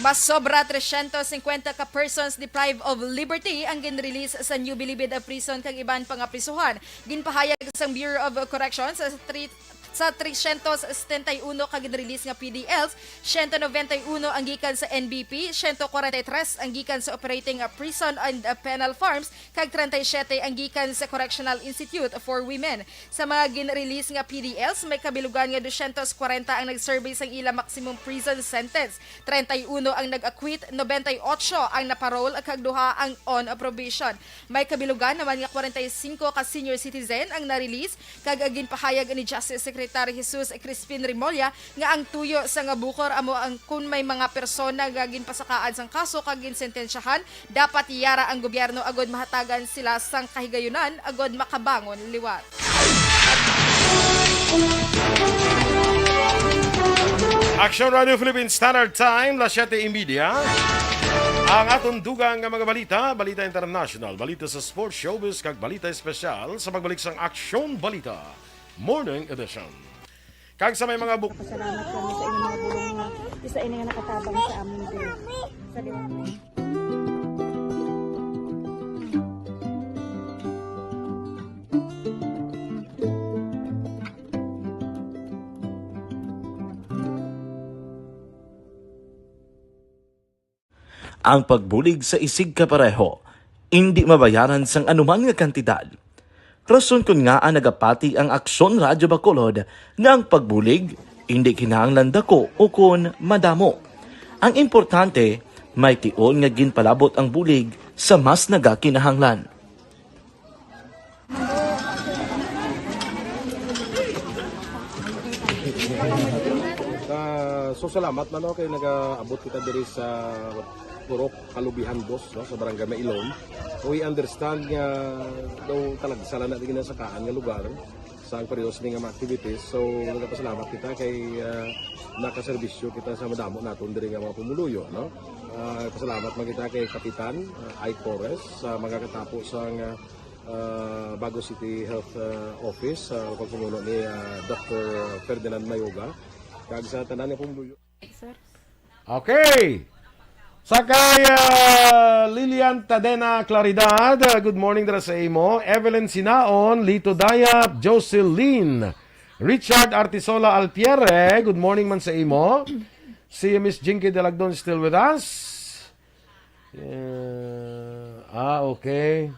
Masobra trescientos cincuenta ka persons deprived of liberty ang ginrelease sa New Bilibid Prison kag iban pa nga prisuhan. Ginpahayag sang Bureau of Corrections sa three sa trescientos setenta y uno ka ginrelease nga P D Ls, siyento noventa y uno ang gikan sa N B P, siyento kwarenta y tres ang gikan sa Operating Prison and Penal Farms, kag treinta y siete ang gikan sa Correctional Institute for Women. Sa mga gin-release nga P D Ls, may kabilugan nga dosyentos kwarenta ang nag-serve sang ila maximum prison sentence, treinta y uno ang nag-acquit, nobenta y ocho ang na-parole, kag duha ang on probation. May kabilugan naman nga kwarenta y singko ka senior citizen ang na-release, kag ginpahayag ni Justice Secretary Jesus Crispin Remulla nga ang tuyo sa nga bukor amo ang kun may mga persona nga ginpasakaan sang kaso kag ginsentensyahan, dapat yara ang gobyerno agud mahatagan sila sang kahigayunan agud makabangon liwat. Action Radio Philippine Standard Time, las siete y media. Ang aton dugang nga mga balita, balita international, balita sa sports, showbiz, kag balita espesyal sa pagbalik sang Aksyon Balita Morning Edition. Kag sa may mga buk- Pasalamat kami sa inyong mga bulong nga isa ini nga nakatabang sa amon, Diyos. Sa liwanag. Ang pagbulig sa isigkapareho indi mabayaran sang anuman nga kantidad. Rason kon ngaa nagapati ang Aksyon Radyo Bacolod nga ang pagbulig indi kinahanglan dako ukon madamo. Ang importante, may tion nga ginpalabot ang bulig sa mas nagakinahanglan. Ah, so salamat man, no, kay nagaabot kita diri sa Purok Kalubihan, boss, no, sa Barangay Mailon. We understand nga daw talagsa lang na di ginasakaan nga lugar sa ang periodo sini nga mga activities. So, nagapasalamat kita kay, ah, nakaserbisyo kita sa madamo naton diri nga mga pumuluyo, no? Ah, pasalamat man kita kay Kapitan, ah, Ike Torres sa magakatapo sang, ah, ah, Bago City Health, ah, Office, sa pagpamuno ni, ah, Doctor Ferdinand Mayoga, kag sa tanan nga pumuluyo. Sir? Okay. Sa kay, ah, Lilian Tadena Claridad, ah, good morning dira sa imo. Evelyn Sinaon, Lito Dayap, Jocelyn, Richard Artisola Alpiere, good morning man sa imo. Si Miss Jinky Delagdon still with us. Eh, ah, okay.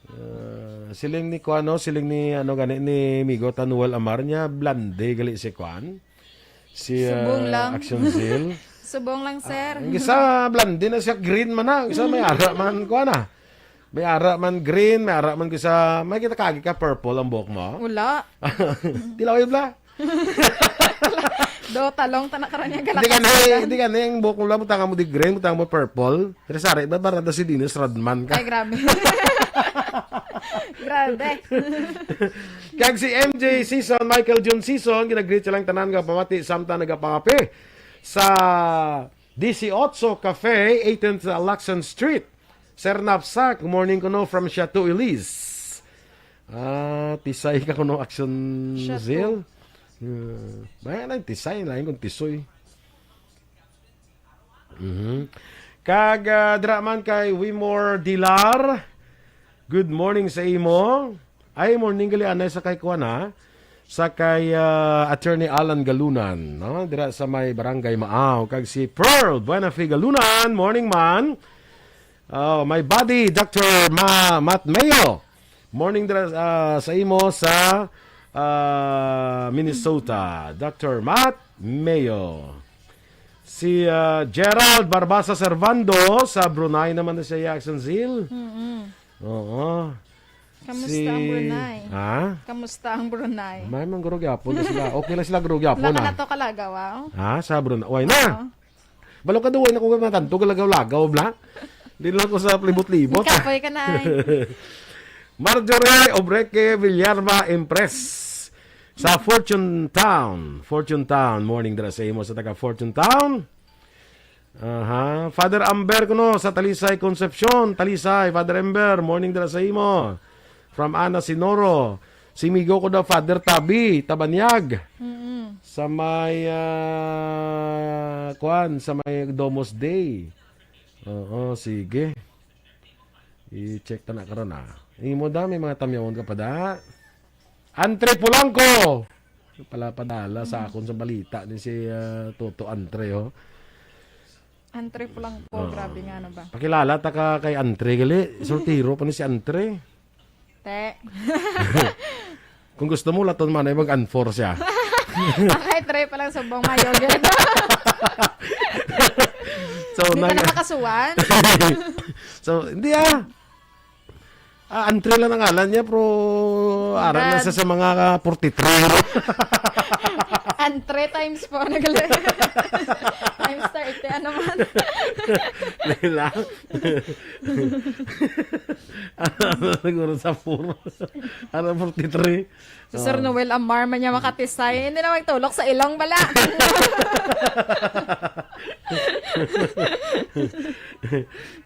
Ah, siling ni kuan, no? Siling ni, ano gani, ni Migo ta Noel Amar niya, blonde gali si kuan. Si, Subong ah, lang. Action Zeal. Subong lang, sir. Ah, ang isa blonde na siya, green man na. Ang isa may ara man, kuan na. May ara man green, may ara man isa, may kita kagi ka purple ang buhok mo. Wala. Tilaw yun, bla? Do, talong, tanak ka rin yung Di ka na, galakad. Di ka na yung buhok mo lang, butang mo di green, butang mo purple. Pero sari, ba, para na si Dennis Rodman ka? Ay, grabe. Grabe. Kag si M J Season, Michael Jun Season, ginagreet silang tanan nga pamati, samtang nagapangape sa Dieciocho Cafe, eighteenth Lacson Street. Sir Napsak, morning kuno from Chateau Elise. Ah, Tisay ka kuno, Action Chateau. Zeal. Uh, may nang Tisay, lain kung Tisoy. Mhm. Kag, ah, dira man kay Wimore Dilar. Good morning sa imo. Ay, morning gali anay sa kay kuan, ha? Sa kay, ah, Attorney Alan Galunan, no? Dira sa may Barangay Maaw. Kag si Pearl Buenafe Galunan, morning man. Oh, my buddy, Doctor Ma-, Matt Mayo. Morning dira, ah, sa imo sa, ah, Minnesota. Doctor Matt Mayo. Si, ah, Gerald Barbasa Servando sa Brunei naman na siya, Jackson Zil. Mm-mm. Oo. Kamusta ang Brunei? Ha? Kamusta ang Brunei? May man guro gyapon na sila. Okay lang sila guro gyapon, Wala ka ah. na to kalagaw, ah? Ha? Sa Brunei? Uy na. Oo. Balo ka duway na ko matanto, galagaw-lagaw, bla. Di lang ko sa libot-libot. Kapoy ka na, ay. Marjorie Obreque Villarma Impress sa Fortune Town. Fortune Town. Morning dira sa imo sa taga Fortune Town. Aha. Father Amber kuno sa Talisay, Concepcion. Talisay, Father Amber, morning dira sa imo. From Ana Sinoro. Si migo ko daw, Father Tabi Tabanyag. Mm-mm. Sa may, ah, kuan, sa may Domus Dei. Oo, sige. I-check ta na karon, ah. Imo da, may mga tamyawon ka pa da. Antre Pulangko! Pala padala sa akon sa balita ni si, ah, Toto Antre, oh. Antre Pulangko, Oo. grabe nga, ano ba? Pakilala ta ka kay Antre, gali. Soltero pa ni si Antre. Te. Kung gusto mo, laton man ay mag-unfor siya. Ang kay Tre pa lang subong mayo, gyud. So, Di pa nag- na makasuwan. So, hindi ah. Ah, Antre lang ang ngalan niya, pero aral na Dad. siya sa mga forty-three. Antre times po, nagali. Times thirty, ano man. Hindi lang. Ano, siguro sa four. Ano, forty-three? Si Sir Oh. Noel Amar man niya makatisay. Hindi na magtulok sa ilong bala.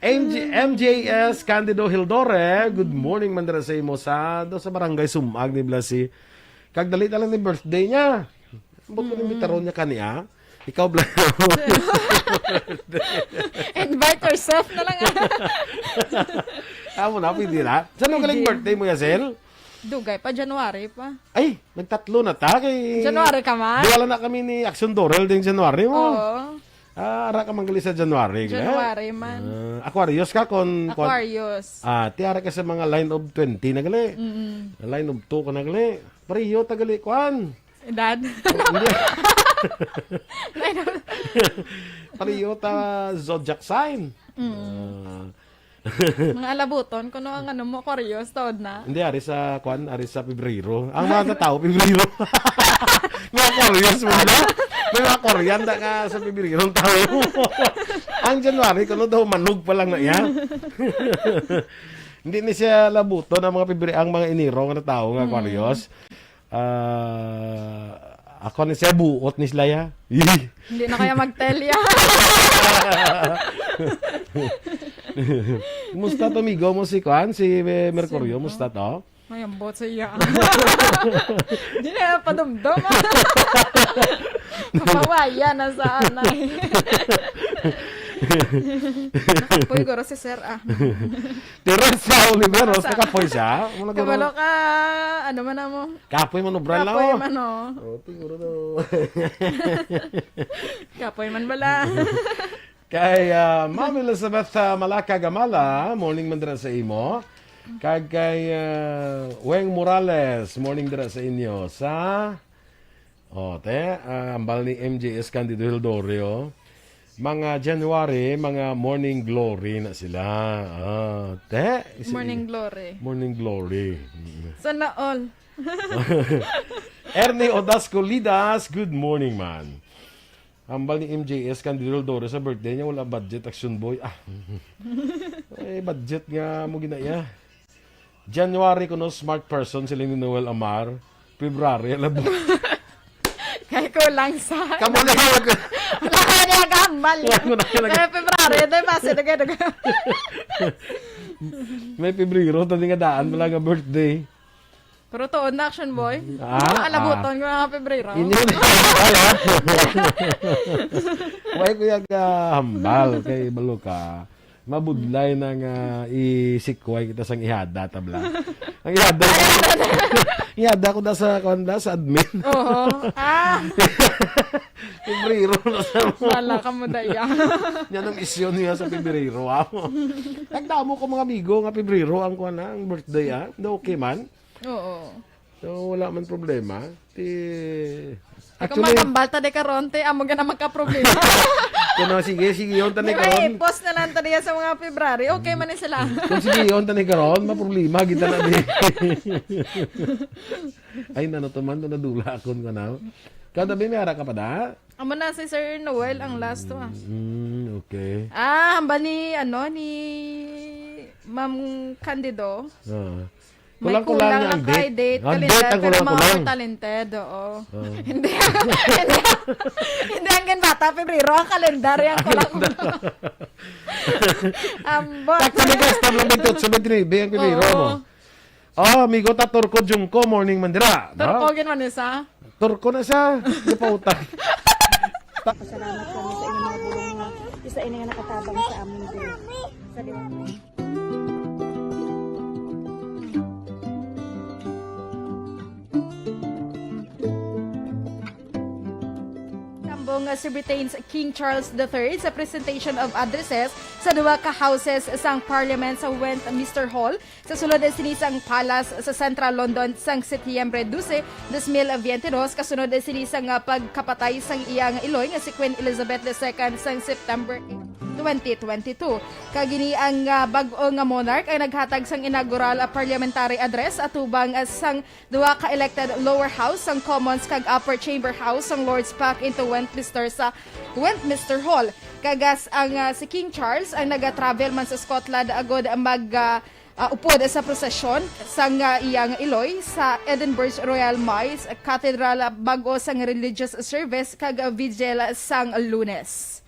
M J, M J S Candido Hildore, good morning, mandara sa imo sa, do sa barangay Sumag ni Blasi. Kag dali na lang ni birthday niya. Ba't ko Mm. imbitaron niya kaniya? Ikaw, Bla-, Invite yourself na lang, ah. Amo na, pwede na. Sa ano galing Pwede. birthday mo, Yazel? Dugay pa, January pa. Ay, nagtatlo na ta. Kay January ka man? Duwala na kami ni Action Dorel din January mo. Oo. Ah, ara ka man gali sa January, gali? January man. Ah, Aquarius ka kon, kon Aquarius. Ah, ti ara ka sa mga line of twenty na gali. Mm-mm. Line of two ka na gali. Pareho ta gali, kwan. Edad? Oh, hindi. Pareho ta zodiac sign. Mm. Ah. Mga alabuton, kuno ang ano mo, Aquarius, taod na. Hindi, ari sa, kwan, ari sa Pebrero. Ang mga tao, Pebrero. Mga Aquarius mo na. May mga Korean na ka sa Pebrero ang tao. Ang January, kuno daw manog pa lang na iya. Hindi ni siya labuton ang mga Pebre-, ang mga Enero nga tao nga Mm. Aquarius. Ah, ako ni siya buot ni sila, ya. Hindi na kaya magtelya. Musta to, migo mo si Kwan? Si, eh, Mercurio, Sino? Musta to? May ambot sa iya. Di na padumdum. Kapawaya na sa anay. Nakapoy guro si Sir, ah. Teresa Oliveros, Teresa. Nakapoy siya? Ano na guro? Kabalo ka, ano man na mo? Kapoy man, obra lang, Kapoy oh. man, oh. Oh, siguro daw. Kapoy man bala. Kay, ah, Ma'am Elizabeth, ah, Malaka Gamala, morning man dira sa imo. Kag kay, ah, Weng Morales, morning dira sa inyo. Sa, oh, te, ah, ambal ni M J S Candido Hildorio. Mga January, mga morning glory na sila. Ah, te, is- Morning glory. Morning glory. Mm. Sana all. Ernie Odasco Lidas, good morning, man. Ambal ni M J S Candido Doro sa birthday niya, wala budget, Action Boy. Ah. Eh, budget nga mo ginaya. January kuno smart person, sila ni Noel Amar. February, alam mo. Kay kulang sa Kamo na yung Wala ka niya gambal. Wala ko na kinag- Kaya February, ito yung base, dugay-dugay. May Pebrero, tani nga daan pala nga birthday. Pero tuon na, Action Boy. Ah, Alabuton ah. ko nga Pebrero. Inyo na yung hambal, ha? Why ko yung, ah, hambal kay balo ka? Mabudlay na nga isikway kita sang ihada, tabla. Ang ihada, ihada ko na sa, kuwan na, sa admin. Oo. Ah! Pebrero na sa mo. Wala ka mo, daya. Yan ang isyu niya sa Pebrero, ah. Nagdamo ko mga amigo nga Pebrero ang, kuwan na, ang birthday, ah. Hindi, okay man. Oo. So, wala man problema. Ti-, Kung actually, magambal ta di karon, te, amo gana magkaproblema. Kuno, sige, sige, yun ta ni Di ba, karon. i-post na lang ta diya sa mga February. Okay man ni sila. Kung sige, yun ta ni karon, maproblema, kita na di. Ay, nano to man, to nadula akon ka na. Kada may ara ka pa da? Amo na si Sir Noel ang last to, ah. Mm, okay. Ah, hambal ni, ano, ni Ma'am Candido. Ah. May Kulang-kulang kulang na lang ang kay date. Date, Ah, calendar, date ang pero mga kulang-kulang. Talented, oo. Oo. Hindi, hindi, hindi ang ginbata, Pebrero, ang kalendar, ang kulang-kulang. Ambot. Sakto ni Custom lang, twenty-eight, twenty-nine, ang Pebrero Oo. mo. Oh, amigo ta, Turco Junco, morning man dira, no? Turco, gin man isa? Turco na siya. Di pa utang. Pasalamat kami sa inyong mga bulong nga isa ini nga nakatabang sa amon din. Sa liwanag. Tambong, uh, si Britain's King Charles the third sa presentation of addresses sa duha ka houses sang Parliament sa Westminster Hall sa sulod sini sang Palace sa Central London sang Setyembre dose, dos mil biyente dos, kasunod sini sang, ah, pagkapatay sang iya nga iloy nga si Queen Elizabeth the second sang September eight, twenty twenty-two. Kag ini ang, ah, bag-o nga monarch ay naghatag sang inaugural, ah, parliamentary address atubang, ah, sang duha ka elected lower house sang Commons kag upper chamber house sang Lords back into Westminster sa Westminster Hall. Kag, ah, ang, ah, si King Charles ang naga-travel man sa Scotland agod mag, ah, ah, upod sa prosesyon sang, ah, iyang iloy sa Edinburgh's Royal Mass Cathedral, ah, bag-o sang religious service kag, ah, vigil sang Lunes.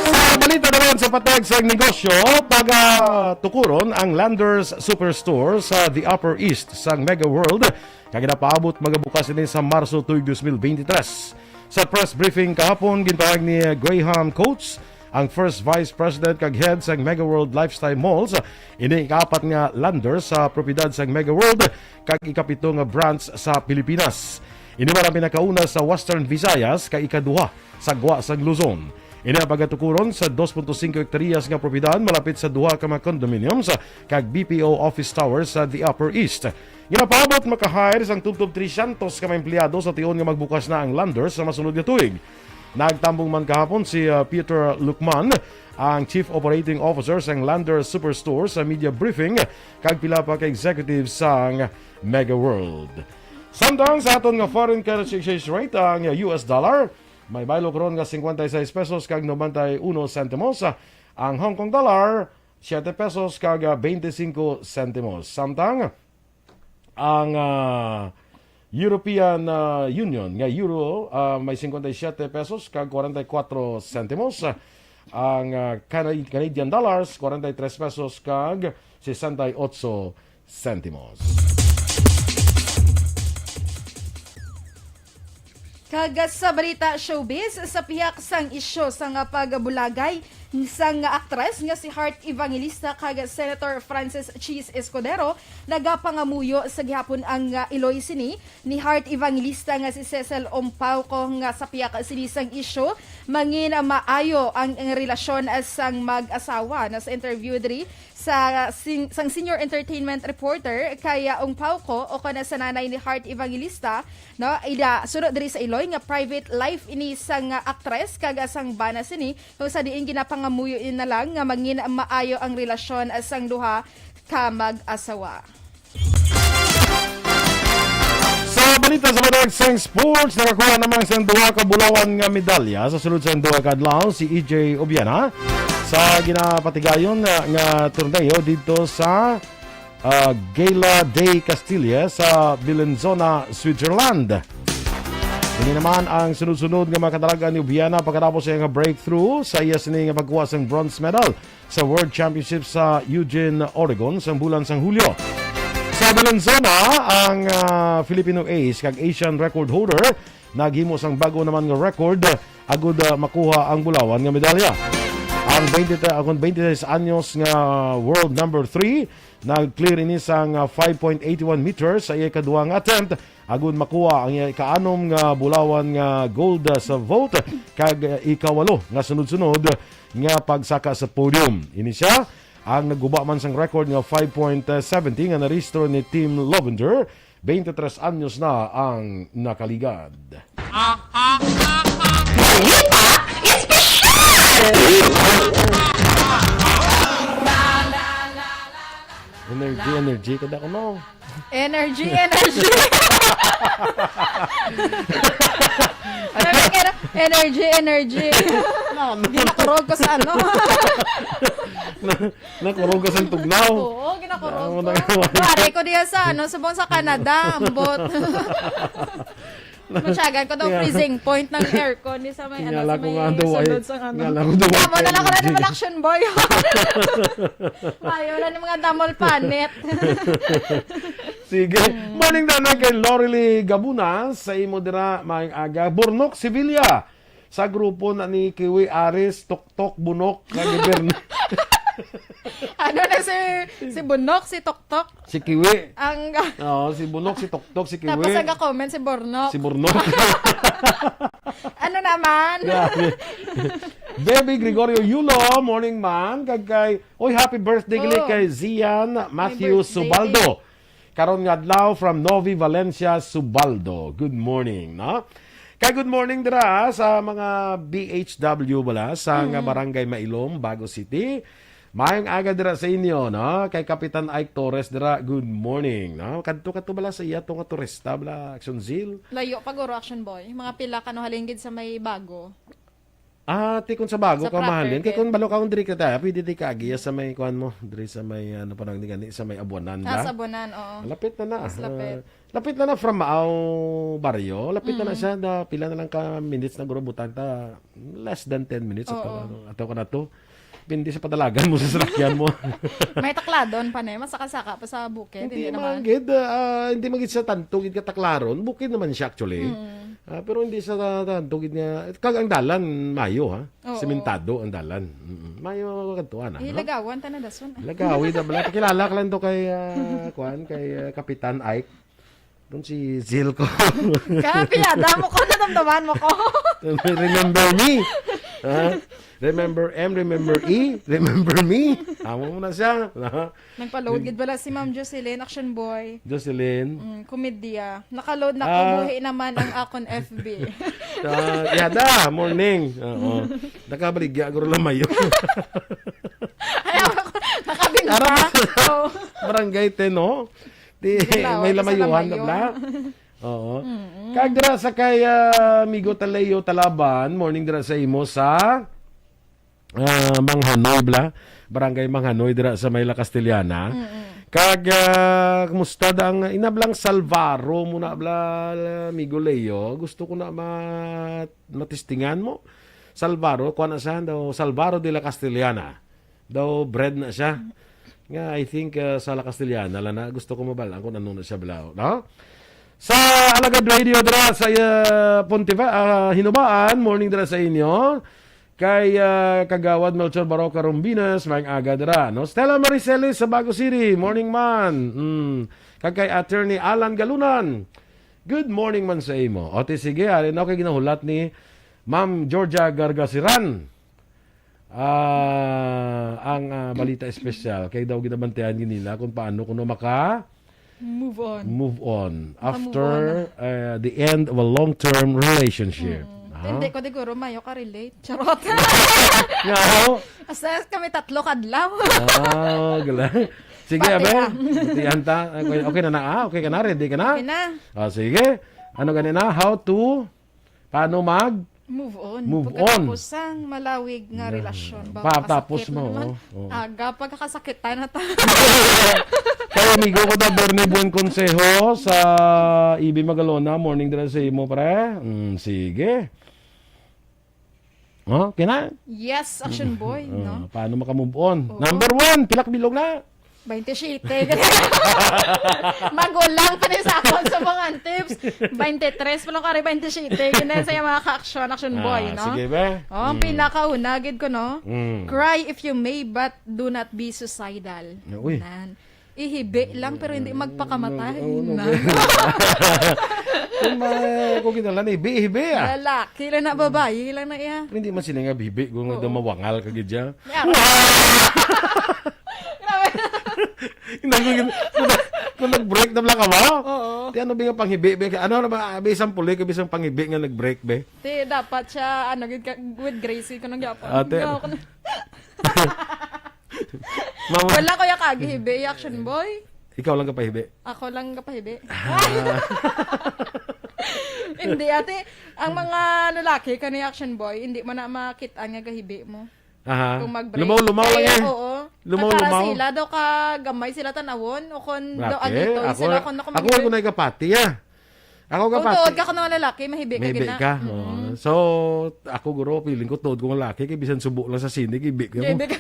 Sa balita naman sa patag sa negosyo, pagatukuron ang Landers Superstore sa The Upper East sang Mega World, kag ginapaabot magabukas ini sa Marso tuig dos mil beintitres. Sa press briefing kahapon, gintawag ni Graham Coates, ang First Vice President kag Head sang Mega World Lifestyle Malls, ini ikaapat nga Landers sa propiedad sang Mega World kag ikapito nga branch sa Pilipinas. Ini man ang pinakauna sa Western Visayas kag ikaduha sa gwa sang Luzon. Ini ang pagatukuron sa dos punto singko hektaryas nga propiedad malapit sa duha ka mga condominiums kag B P O office towers sa The Upper East. Ginapaabot maka-hire sang tubtob trescientos ka mga empleyado sa tion nga magbukas na ang Landers sa masunod nga tuig. Nagtambong man kahapon si, uh, Peter Lucman, ang Chief Operating Officer sang Landers Superstore, sa media briefing kag pila pa ka executives sang Mega World. Samtang sa aton nga foreign currency exchange rate, ang U S dollar may baylo karon nga cincuenta y seis pesos kag noventa y uno centimos, ang Hong Kong dollar siete pesos kag, ah, veinticinco centimos. Samtang ang, ah, European, ah, Union nga euro, ah, may cincuenta y siete pesos kag cuarenta y cuatro centimos. Ang, ah, Cana-, Canadian dollars, cuarenta y tres pesos kag sesenta y ocho centimos. Kag sa balita showbiz, sa pihak sang isyu sang pagbulagay sang aktres nga si Heart Evangelista kag Senator Francis Chiz Escudero, nagapangamuyo sa gihapon ang, ah, iloy sini ni Heart Evangelista nga si Cecil Umpauco, nga sa pihak sini sang isyu, mangin maayo ang, ang relasyon sang mag-asawa. Na sa interview diri sa sing-, sang senior entertainment reporter kay, ah, Umpauco, o kana sa nanay ni Heart Evangelista, no, ida, suno diri sa iloy nga private life ini sang, ah, aktres kag, ah, sang bana sini, kung sa diin ginapangamuyo na lang nga mangin maayo ang relasyon, ah, sang duha ka mag-asawa. Sa balita sa Managed sang Sports, nakakuha naman sang duha ka bulawan nga medalya sa sulod sang duha ka adlaw si E J Obiana sa ginapatigayon nga, nga torneo dito sa, ah, Gala de Castilla sa Bellinzona, Switzerland. Ini naman ang sunod-sunod nga mga kadalagan ni Obiana pagkatapos sa iyang breakthrough sa iya sini nga pagkuha sang bronze medal sa World Championship sa Eugene, Oregon, sang bulan sang Hulyo. Sa Bellinzona, ang, ah, Filipino ace kag Asian record holder naghimo sang bag-o naman nga record agud, ah, makuha ang bulawan nga medalya. Ang twenty, ang twenty-six anyos nga world number three nag-clear ini sang, ah, five point eight one meters sa iya ikaduha nga attempt agud makuha ang iya ikaanom nga bulawan nga gold, ah, sa vault kag, ah, ikawalo nga sunod-sunod nga pagsaka sa podium. Ini sia ang nagguba man sang record nga five point seventy nga narehistro ni Tim Lovender, twenty-three anyos na ang nakaligad. Balita Espesyal! Energy, energy, kada ko, no? Energy, energy. Sabi ko, energy, energy. Ano? Ginakurog ko sa ano. Na, nakurog ka sa tugnaw. Oo, ginakurog ko. Ano na naman? Pare ko diya sa, ano, subong sa Canada, ambot. Matyagan ko daw. Yeah. Freezing point ng aircon, di sa may, ano, sa may sulod sa, ano. Ngala ko daw. Ngala ko daw. Tama na lang ko na naman, action boy. Ayaw na ng mga damol panit. Sige. Mm. Morning, Nanay, kay Lorely Gabuna, sa imo dira, maayong aga. Bornok, Sevilla. Sa grupo na ni Kiwi Aris, Tuktok, Bunok, kag Bern-, Ano na si, si Bunok, si Tuktok? Si Kiwi. Ang Oo, si Bunok, si Tuktok, si Kiwi. Tapos nag-comment si Bornok. Si Bornok. Ano naman? Grabe. Baby Gregorio Yulo, morning, ma'am. Kag kay, oy, happy birthday gali kay Zian Matthew Subaldo. Karon nga adlaw from Novi Valencia, Subaldo. Good morning, no? Kay good morning dira sa mga B H W bala sa nga Barangay Mailom, Bago City. Maayong aga dira sa inyo, no? Kay Kapitan Ike Torres dira, good morning, no? Kadto-kadto bala sa iya to nga turista bala, Action Zil. Layo pa guro, Action Boy. Mga pila ka, no, halin gid sa may Bago. Ah, ti kung sa bago Sa ka proper mahalin. Kay kit. Kung balo ka, kung diri ka tayo, pwede di ka agiya sa may kuan mo, diri sa may, ano, parang di gani, sa may Abuanan Ah, ba? Sa Abuanan, oo. Lapit na na. Mas lapit. Ah, lapit na na from Maaw Barrio. Lapit na na Mm. siya. Na, pila na lang ka minutes na guro butang ta. Less than ten minutes. Oo. Ato, ato ka na to. Pindi sa padalagan mo sa sasakyan mo. May takladon pa na, masaka-saka pa sa bukid, Hindi hindi man naman. gid, ah, hindi man gid siya tanto gid kataklaron. Bukid naman siya actually. Mm. Ah, pero hindi sa tanto gid nga, kag ang dalan, mayo, ha? Oo. Sementado ang dalan. Mm-mm. Mayo ang kadtuan, ha, no? Hilagawan ta na dason. Lagawi na bala. Pakilala ka lang to kay, ah, kuan, kay, ah, Kapitan Ike. Kung si Zil ko. Kaya piyada mo ko, nadamdaman mo ko. Remember me. Ha? Remember M, remember E, remember me. Amo mo na siya. Ha? Nagpa-load gid bala si Ma'am Jocelyn, Action Boy. Jocelyn. Mm, komedya. Naka-load na ko, Ah. buhi naman ang akon F B. Ah, yada, morning. Oo. Nakabaligya, guro lamayo. Ay, ako, nakabinta. Aram mo, Oh. Barangay ten, no? Di, Galaw, may sa lamayuhan na lamayo. bla. Oo. Mm-mm. Kag dira sa kay, ah, Amigo Taleo Talaban, morning dira sa imo sa, ah, Manghanoy bla. Barangay Manghanoy dira sa may La Castellana. Mm-mm. Kag, ah, kumusta da ang inablang Salvaro mo na bla, Amigo Leo? Gusto ko na ma-, matistingan mo. Salvaro, kuha na siya daw, Salvaro de la Castellana. Daw bread na siya. Nga, I think, uh, sa La Castellana lang na gusto ko mabal-an kung ano na siya bala, no? Sa Alagad Radio dira sa, uh, Pontevedra, uh, Hinubaan, morning dira sa inyo. Kay, uh, Kagawad Melchor Baroca Rombinas, maayong aga dira, no? Stella Mariceles sa Bago City, morning man. Mm. Kag kay Attorney Alan Galunan, good morning man sa imo. O, ti, sige, ari na kay ginahulat ni Ma'am Georgia Gargasiran. Ah, ang, ah, balita espesyal kay daw ginabantayan gid nila kung paano kuno maka Move on. move on Maka-move after, on. uh, the end of a long-term relationship. Mm. Ha? Hindi ko siguro mayo ka relate. Charot. Nga, oh. Hasta kami tatlo kadlaw. Ah, gala. Sige, Pati abe. ah. Batihan ta. Okay, okay na na, ah. Okay ka na, ready ka na? Okay na. Ah, sige. Ano gani na? How to Paano mag Move on. Move on. Pagkatapos sang malawig nga Yeah. relasyon. Ba, Patapos kasakit mo, naman. oo, oo. Aga, pagkakasakitan na ta. Kay amigo ko daw, Bernie, buen konseho sa E B Magalona. Morning dira sa imo, pre. Mm, sige. Oh, kina? Yes, action boy, Ah, no? paano maka-move on? Oo. Number one, pila ka bilog na? Twenty-siyete. Magulang pa ni sa akon sa mga tips. Twenty-tres pa lang kari, twenty-siyete. Yun na sa mga ka-action, action boy, Ah, no? sige, be. Oh, ang Mm. pinakauna, gid ko, no? Mm. Cry if you may, but do not be suicidal. Uy. Nan. Ihibi lang, pero hindi magpakamatay. Oo, no, Nan. be. Kung ma-, kung kinala na, ibi, ibi, ah. Lalaki lang na, babayi lang na iya. Pero hindi man sila nga bibi, kung Oo. daw mawangal ka gid siya. May araw. Grabe. Hindi, kung, kung, kung nag-break na lang ka mo? Oo. Ti, ano ba yung panghibi, be? Ano na ba, be, isang puli ka, bisang panghibi nga nag-break, be? Ti, dapat siya, ano, gid ka, with grace, ko nang gyapon. Ate. Nga ako na. Mama. Wala ko yung kagihibi, action boy. Ikaw lang kapahibi? Ako lang kapahibi. Ah. Hindi, ate. Ang mga lalaki, kani action boy, hindi mo na makita nga gahibi mo. Aha. Kung mag-break. Lumaw-lumaw lang Kaya, eh. oo. Lumaw-lumaw. Kakara sila daw ka gamay sila tanawon o kung daw Bakit? agitoy Ako, sila kung ako nakumagibig. Wala ko na ikapati, ah. Ako Kung kapati. tuod ka kung mga lalaki, mahibi ka Mahibi gina. ka. Mm-mm. Oo. So, ako guro, feeling ko tuod kong lalaki, kay bisan subo lang sa sine, kay ibi ka mo. Mahibi ka.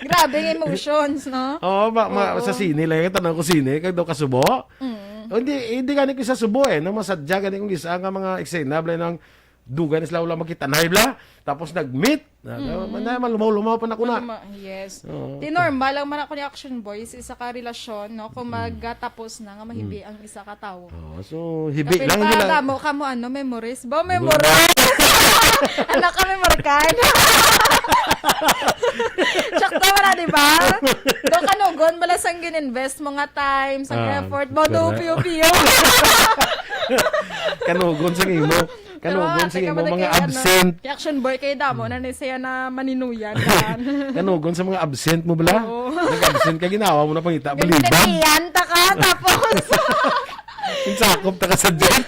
Grabe ang emotions, no? Oo, ma, ma, Oo. sa sine lang, yung tanong ko sine, kag daw kasubo. Mm. O, hindi, hindi gani ko sa subo eh, nang masadya gani kong isa nga mga eksena, bala nang dugay na sila wala magkita na bla. Tapos nag-meet. Na, Mm. na, na, malumaw-lumaw pa na ko na. Maluma-, yes. Oo. Ti normal lang man ako ni action boy sa isa ka relasyon, no? Kung Mm. magkatapos na nga mahibi Mm. ang isa ka tawo. Oo, so, hibi Kapin lang pa, nila. Damo ka mo, ano, memories. Ba, Diba? memories! Anak ka, memory card. Tsakto wala, di ba? Do kanugon, bala sang gin-invest mo nga time, sang Ah, effort mo, do correct. piyo-piyo. Kanugon sa imo. Pero Kanugon sa ate, imo, kamata mga kay, ano, absent. Kay action boy, kay damo na ni siya na maninuyan, kan. Kanugon sa mga absent mo, bala? Oo. Nag-absent ka, ginawa mo na pangita, balibag. Nagtitiyan ta ka, tapos Yung sakop ta ka sa jet.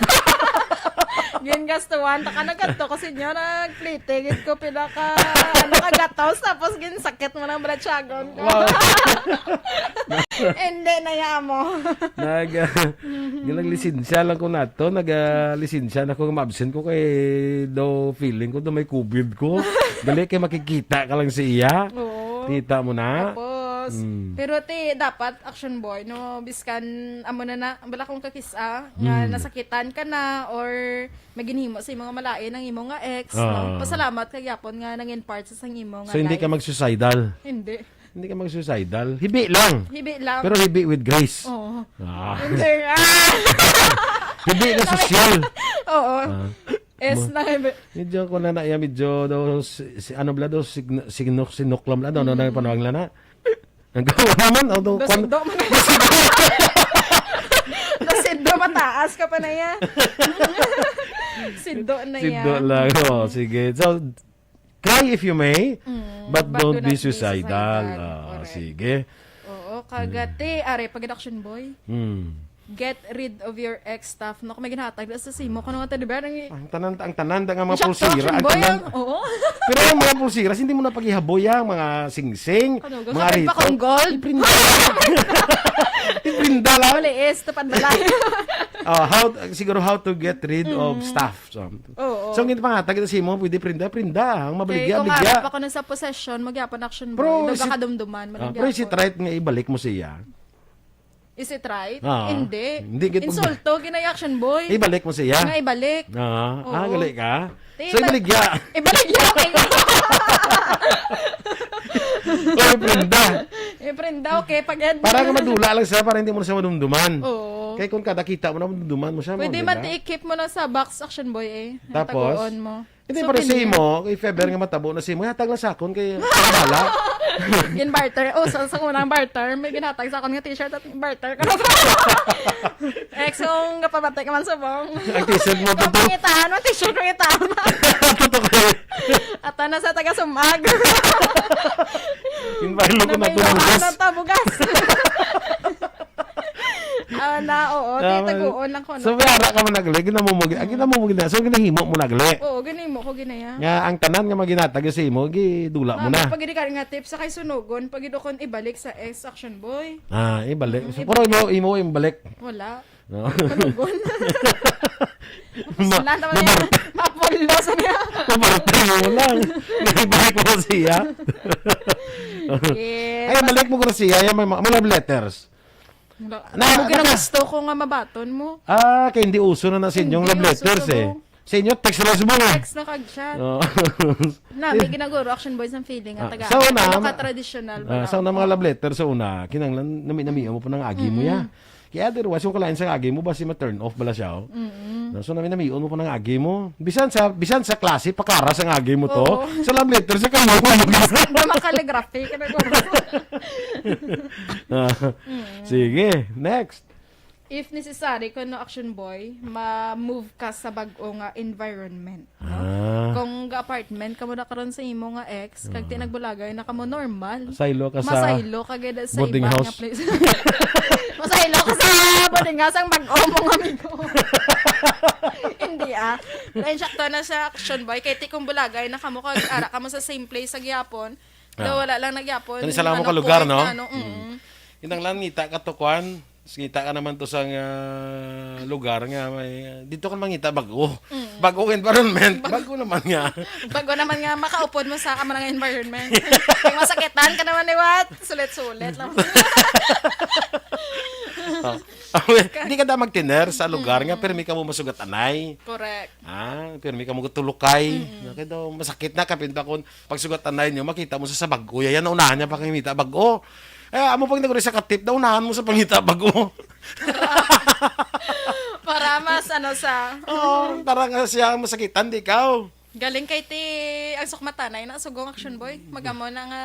Gingastuhan ta ka na kadto ko, senyora, nagplete gid ko pila ka, ano, ka gatos, tapos ginsakit mo ng bratsagon ko. Wow. Hindi na ya mo. Nag, ah, ginaglisensya lang ko nato, nag, ah, lisensya na ko, ma-absent ko kay daw feeling ko daw may covid ko. Dali kay makikita ka lang sa iya. Oo. Kita mo na? Tapos, Mm. pero ti, dapat, Action Boy, no, biskan, amo na na, wala kong kakisa, nga Mm. nasakitan ka na, or may ginhimo sa imo nga malain ang imo nga ex, no? Ah. Pasalamat ka gyapon nga nangin part sa sang imo nga So, hindi ka life. mag-suicidal? Hindi. Hindi ka mag-suicidal? Hibi lang. Hibi lang. Pero hibi with grace. Oo. Ah. Hindi. Ah! Hibi na sosyal. Oo. Ah. S Mo-, na hibi. Medyo ko na na iya, medyo daw si, si ano bala daw, sign-, sinok-sinok lang bala, ano, ano, Mm. panawag nila na? Ang gawa naman, ano, Dos kwan- indo man. Dos indo mataas ka pa na iya. Sindo na iya. Sindo lang, oh, sige. So, cry if you may, Mm, but but don't do be not be suicidal. suicidal. Ah, Correct. sige. Oo, kagati, are, pag Action Boy. Hmm. Get rid of your ex stuff. No, kung may ginhatag na sa simo, kung nga teddy bear, ang Ang tanan, ang tanan, nga mga Siya to, pulsira, Action ang Boy, tanan. ang, oo. Pero ang mga pulsira, hindi mo na paghihaboy, ah, mga singsing, Ano, mga gusto rito. pa kong gold? Iprinda. Iprinda lang. Wala, eh, tupad balay. Oh, how, siguro how to get rid of Mm. stuff. So, Oo. so, ang ginpangatag ito sa imo, pwede prinda, prinda. Ang Kay mabaligya, kung baligya. harap ako na sa possession, magyapon Action Boy. Pero Daw si, kakadumduman, ah, maligya pero si ako. Trait nga ibalik mo siya. Is it right? Ah, Hindi. hindi gid Insulto, ginay Action Boy. Ibalik mo siya? Nga ibalik. Ah, ah, Oo. gali ka? Di So, ba-, ibaligya. Ibaligya, okay. Ay, prenda. Eh, prenda, okay. Pag Para nga madula lang siya, para hindi mo na siya madumduman. Oo. Kaya kung kada kita mo na, madumduman mo siya, Pwede madula. man, i-keep mo na sa box, Action Boy, eh. Tapos? Taguon mo. Hindi, para sa Souvenir. imo, if ever nga matabo na sa imo, hatag lang sa akon kay para bala. Gin-barter. Oh, sa, sa unang barter, may ginhatag sa akon nga t-shirt at barter ko na sa ex kong kapamati ka man subong. Ang t-shirt mo, Kung totoo. pangitahan mo, t-shirt mo itaon. Totoo kayo. At na sa taga Sumag. Invite ko na Namaylo ka tubugas. na tabugas. Ah, na, oo, Tama. titaguon lang ko, no? So, may ara ka man nagli, ginamumugin, ang ginamumugin na, so, ginahimo mo nagli. Oo, ginahimo ko, ginaya. Nga, ang tanan nga maginatag sa imo, gidula mo Mami, na. pag hindi ka nga tips, sa kay sunugon, pag idukon, ibalik sa ex Action Boy. Ah, ibalik. Mm, So, ibalik. pero imo, imo, yung balik. Wala. No? Sunugon. Ma-, Wala naman yan. mabar- Mapulo sa niya. Mabarte mo lang. Ibalik mo siya. Yes. Ay, balik mo ko siya. Yan, may, may love letters. Wala. Na, Ano naka- ginagusto ko nga mabaton mo? Ah, kay hindi uso na na sa inyong Hindi love uso letters, sa eh. mo. Sa inyo, text lang subong, eh. Text na kag chat. Oo. Na, may ginaguro, Action Boys ang feeling, Ah, ang taga, sa una, ano ka, ma-, traditional ba ah, lang? sa una, mga Oo. love letter, sa una, kinahanglan, nami-nami mo po ng agi mo, Mm-mm. ya. Kaya otherwise, kung kalain sa agi mo, basi ma-turn off bala siya, oh. Mm-mm. No, so, nami-nami mo po ng agi mo. Bisan sa, bisan sa klase, pakaras ang agi mo to. Oo. Sa love letter, sa kamo. Ano, makaligraphy ka na, guro. Ah, Mm. sige, next. If necessary, kuno Action Boy, ma-move ka sa bag-o nga environment, no? Ah. Kung ga-apartment ka mo na karon sa imo nga ex, kag Ah. tinagbulagay na ka mo normal. Saylo ka sa Masaylo ka gid sa boarding iba house. nga place. Masaylo ka sa boarding house ang bag-o mong amigo. Hindi, ah. Kaya sakto na sa Action Boy, kay ti kung bulagay na kamo kag ara kamo sa same place sa gihapon, Ah. daw wala lang na gihapon, Kani sa lang mo ano, ka lugar, point no? na, ano, Mm. mm. Kinahanglan ngita ka to, kwan. Ngita ka naman to sa nga lugar nga may, dito ka mangita bag-o. Mm. Bag-o environment. Bag- Bag-o naman nga. Bag-o naman nga, makaupod mo sa amo nga environment. Kung masakitan ka naman, liwat, sulit-sulit lang. Oh. Hindi ka da magtiner sa lugar nga, Mm. pirmi ka mo masugat anay. Correct. Ah, pirmi ka mo tulukay. Mm. Kaya daw, masakit na, kapin pa kung pagsugat anay nyo, makita mo sa, sa bag-o. Yan, naunahan niya pa kang ngita bag-o. Eh, amo pag naguri sa katip, naunahan mo sa pangita bag-o. Para mas, ano, sa Oo, para nga siya masakitan, di ikaw. Galing kay ti, ang sukmatanay na, sugong Action Boy. Magamo na nga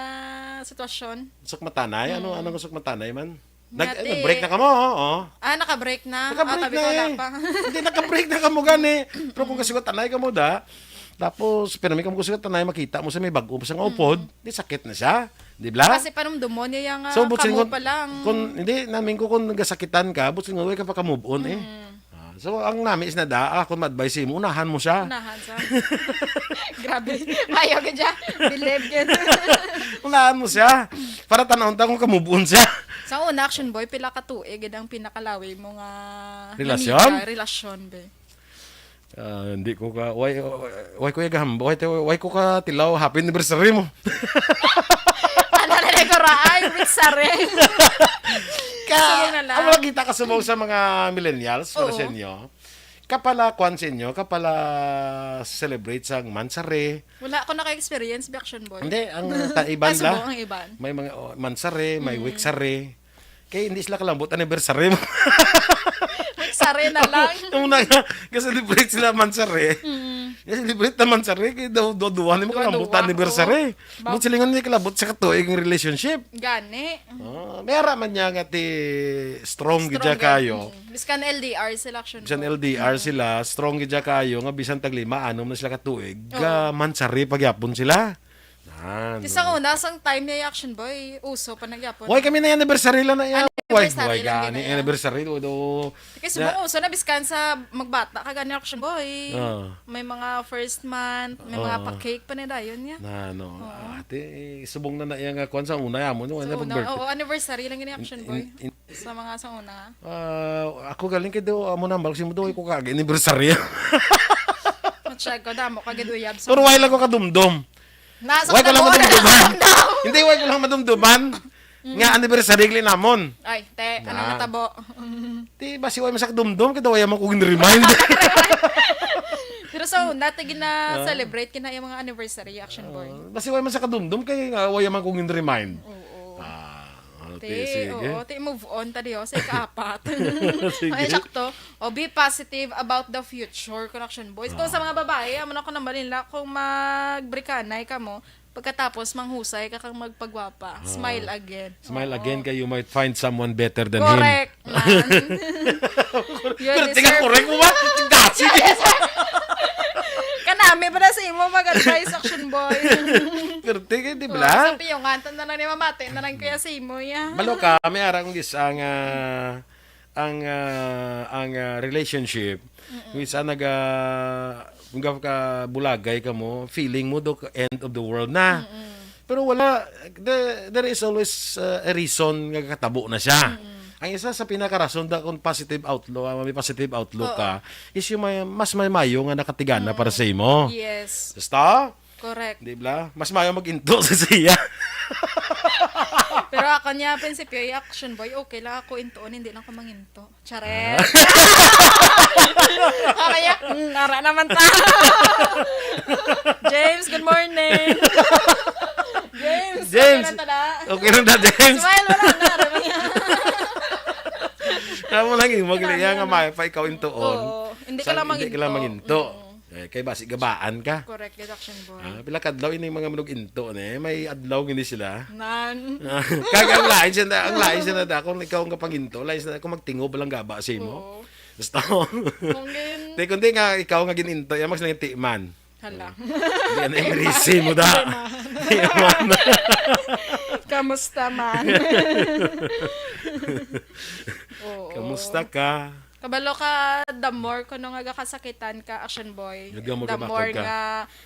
sitwasyon. Sukmatanay? Ano, Mm. anong sukmatanay man? Nag-, Ngati. nag-break na ka mo, oo. Ah, naka-break na. Naka-break Ah, tabi na ko, wala eh. pa. Hindi, naka-break na ka mo gani. Pero kung Mm. kasugat anay ka mo da, tapos, pero may kamo kasugat anay, makita mo sa may bag-o pa sa nga Mm. upod, di sakit na siya. Di ba? Kasi panumdumon niya yung, ah, So, butsing kamo kung, pa lang. kung, hindi, namin ko kung nagasakitan ka, butsing nga, way ka pa ka-move on eh. Mm. Ah, So, ang nami is na da, akong ma-advise sa imo, unahan mo siya. Unahan sa. Grabe. Ayaw ka dyan. Believe ka. Unahan mo siya. Para tanawon ta kung ka-move on siya. Sa una, Action Boy, pila ka tuig gid ang pinakalawi mo nga Relasyon? Amiga, relasyon, be? Ah, hindi ko ka, why, why ko yung gahamba? Why, why ko ka tilaw? Happy anniversary mo. Ano na lang ko raay? With sari. Ka, Subong na lang. Ang mga kita kasubong sa mga millennials, para Oo. sa inyo, kapala kwan sa inyo, kapala celebrate sa mansari. Wala ako naka-experience, be, Action Boy. Hindi, ang, ah, ta-, iban Ah, la. Subong ang iban. May mga, oh, mansari, may Mm. week sari. Kay hindi sila kalambot anniversary mo. Week sari na lang. Yung una nga, ga-celebrate sila mansari. Mm. Ga-celebrate na mansari, kay daw, daw, duwa ni mo Duwa-duwa, kalambot anniversary. oo. Mo silingon ni kalambot sa katuig ang relationship. Gani. Ah, may ara man niya nga ti strong gid Strong siya gid. kayo. Mm. Biskan L D R sila, Action Bisan Boy. L D R Mm. sila, strong gid siya kayo, nga bisan taglima, anom na sila katuig, Oo. ga mansari pagyapon sila. Nan, Di sa no. una, sang time niya, Action Boy, uso pa nagyapon. Why kami na anniversary lang na iya? Why, Anniversary why lang gani gid na iya. anniversary? Do, do, Kasi na- subong uso na, biskan sa magbata ka gani, Action Boy. Ah. May mga first month, may mga Ah. pa-cake pa na dayon niya. Na, no. Oo. Ate, subong na na iya nga kwan sa una, yamo, no, Sa ano, una, pag-birthday? oo, anniversary lang gani, Action In, Boy. in, in, Sa mga sa una. Ah, ako galing kay do, amo na, balik si mo do, ko kag anniversary. Matsag ko, damo ka gid uyab sa Pero why lang ko kadumdom? Why ko lang madumduman? Hindi, why ko lang madumduman Mm. nga anniversary gali namon. Ay, te, ano Na. natabo? Di ba si why masak dumdom? Kita why man ko gin-remind. Pero sa una, ti gina-celebrate Ah. kina yung mga anniversary, Action Boy. Ah, basi why man sa kadumdom kay, ah, why man ko gin-remind. Oo. Ah, Ti, okay, sige. oo, ti move on ta diyo sa ikaapat. Sige. Ay, sakto. O, be positive about the future, Connection Boys. Kung sa Ah. mga babae, amo na ko nang balin nila, kung magbrikanay ka mo, pagkatapos manghusay ka kang magpagwapa. Ah. Smile again. Smile Oo. again kay you might find someone better than him. Correct, man. You Pero tingnan deserve ko rin mo ba? Dasi, yes. Kanami ba na sa imo mag-advise, Action Boy? Pero tingnan, di Oo, ba? Sa piyungan, tanda na ni mamati, na lang kaya sa imo, ya. Balo ka, may arang gis ang, ah, ang, ah, ang, ah, relationship. Mm-mm. Minsan naga, kung ka bulagay ka mo, feeling mo do end of the world na. Mm-mm. Pero wala, there, there is always, uh, a reason nga katabo na siya. Mm. Ang isa sa pinakarason da kung positive outlook, ah, may positive outlook Oo. ka, is yung may, mas may mayo nga nakatigana para sa Mm. imo. Yes. Basta? Correct. Di ba? Mas mayo mag-into sa siya. Pero ako niya, prinsipyo, i-action boy, okay lang ako intuon, hindi lang ako manginto. Charet. Ah. Okay, ya. Mm, ara naman ta. James, good morning. James, James, okay lang ta na? Okay lang na, James? Smile, wala na, ara naman yan. Amo lang yung Kailangan magliya nga na. May pa ikaw intuon. Oo, hindi ka Sa-, lang hindi ka lang manginto. Manginto. Mm. Eh, kay basi gabaan ka. Correct, deduction boy. Ah, pila kadlaw ini mga manug-into, ne? May adlaw gini sila. Nan. Ah, kag ang lain siya na, ang lain siya na da, kung ikaw ang kapanginto, lain siya na kung magtingob lang gaba sa imo. Oo. Basta. Kung gin- Di, kundi nga, ikaw nga gininto, yan mas nangitiman. Hala. Di, ano yung risi mo da? Timan. Timan. Kamusta man? Oo. Kamusta ka? Kabalo ka, the more kuno nga gakasakitan ka, Action Boy, Nga the more the more gabakod ka. nga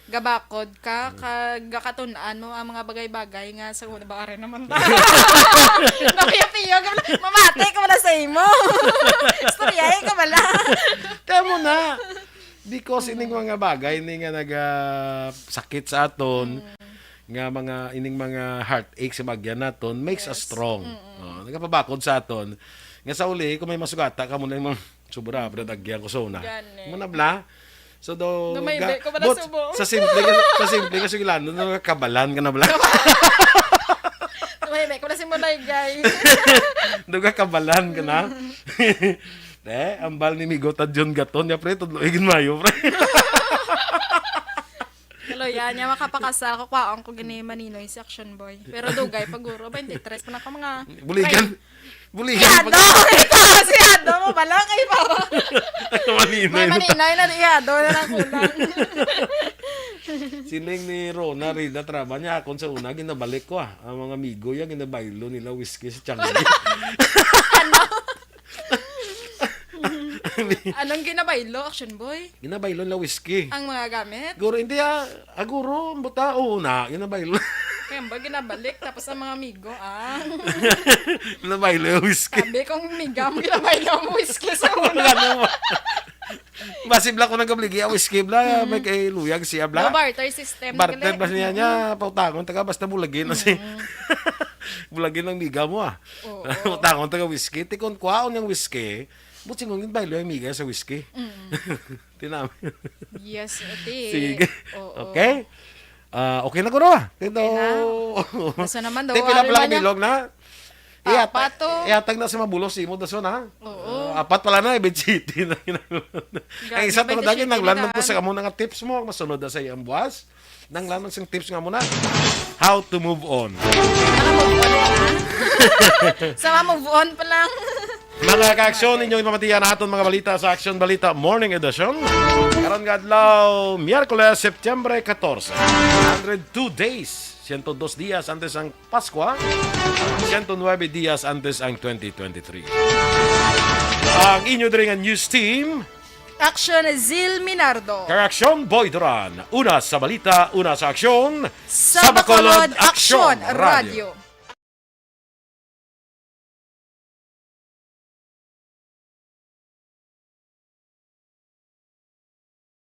gabakod ka, Mm. kag gakatun-an mo ang mga bagay-bagay nga sa una ba, ari naman ta. Napiyo-piyo, gabalo, mamati ka wala sa imo. Istoryahe ka wala. Tama na. Because Mm. ining mga bagay, ini nga naga sakit sa aton, Mm. nga mga, ining mga heartaches sa bagyan naton, makes us Yes. strong. Mm-mm. Oh, nagapabakod sa aton. Nga sa uli, kung may masugata ka mo na yung mga sobra, brad, agyan ko sa una. Gani. Muna bla? So, do, Dumaybi ga-, ko pala but subo. Sa simple nga, sa simple nga sugilanon, nagakabalan ka na bla? Dumaybi ko na si Mulay, guys. Duga kabalan ka na? Eh, ang bal ni Migo Tadyon Gaton, ya, pre, tudlo igin mayo, pre. Hello, yan. Yan, makapakasal ko, kwaon ko gini maninoy si Action Boy. Pero dugay, paguro, twenty-three pa na ko mga Buligan. Buligan. Siyado! Ikaw, siyado mo pala, kay para. Maninoy May na ta- maninoy na, siyado na lang kulang. Siling ni Rona, Rida, Traba niya, akon sa una, ginabalik ko, ah. Ang mga amigo, yan, ginabaylo nila, whisky sa Changi. Ano? Anong ginabaylo, Action Boy? Ginabaylo nila whiskey. Ang mga gamit? Guro, hindi ah. Aguro, ang buta. Oo na, ginabaylo. Kaya ba ginabalik? Tapos ang mga amigo, ah. Ginabaylo yung whiskey. Sabi kong miga mo, ginabaylo ang whiskey sa una. Ano mo? Basi bla ko nagabligi ang whiskey bla, may kay luyag siya No bla. barter system. Barter Nagkali- ba niya niya, pautagon taga basta bulagin na si bulagin ng miga mo ah. Oo. Pautagon taga whiskey, tikon kwaon yung whiskey, buti ngunit baylo yung miga sa whiskey. Tinami. Yes, ate. Sige. Oo. Okay? Ah, okay na guro ah. Ito. Okay na. Basta naman daw, Te, pila ari pala man niya. Bilog na. Apat to. Ihatag na sa mabulos imo dason ha. Oo. Ah, apat pala na, even city na. Ang isa may to dagi city naglandog na ko sa daan. Amo na nga tips mo, masunod na sa iyang buwas. Nang lamang sing tips nga mo na. How to move on. Mga move on pa lang. Sa mga move on pa lang. Mga kaaksyon, inyong ipamatiya na aton mga balita sa Action Balita Morning Edition. Karon nga adlaw, Miyerkules, September katorse. Hundred two days, ciento dos días antes ang Paskwa, ciento nuebe días antes ang twenty twenty-three. Ang inyo diri nga news team, Action Zil Minardo. Karaksyon Boy Duran. Una sa balita, una sa aksyon. Sa Bacolod, Action Radio.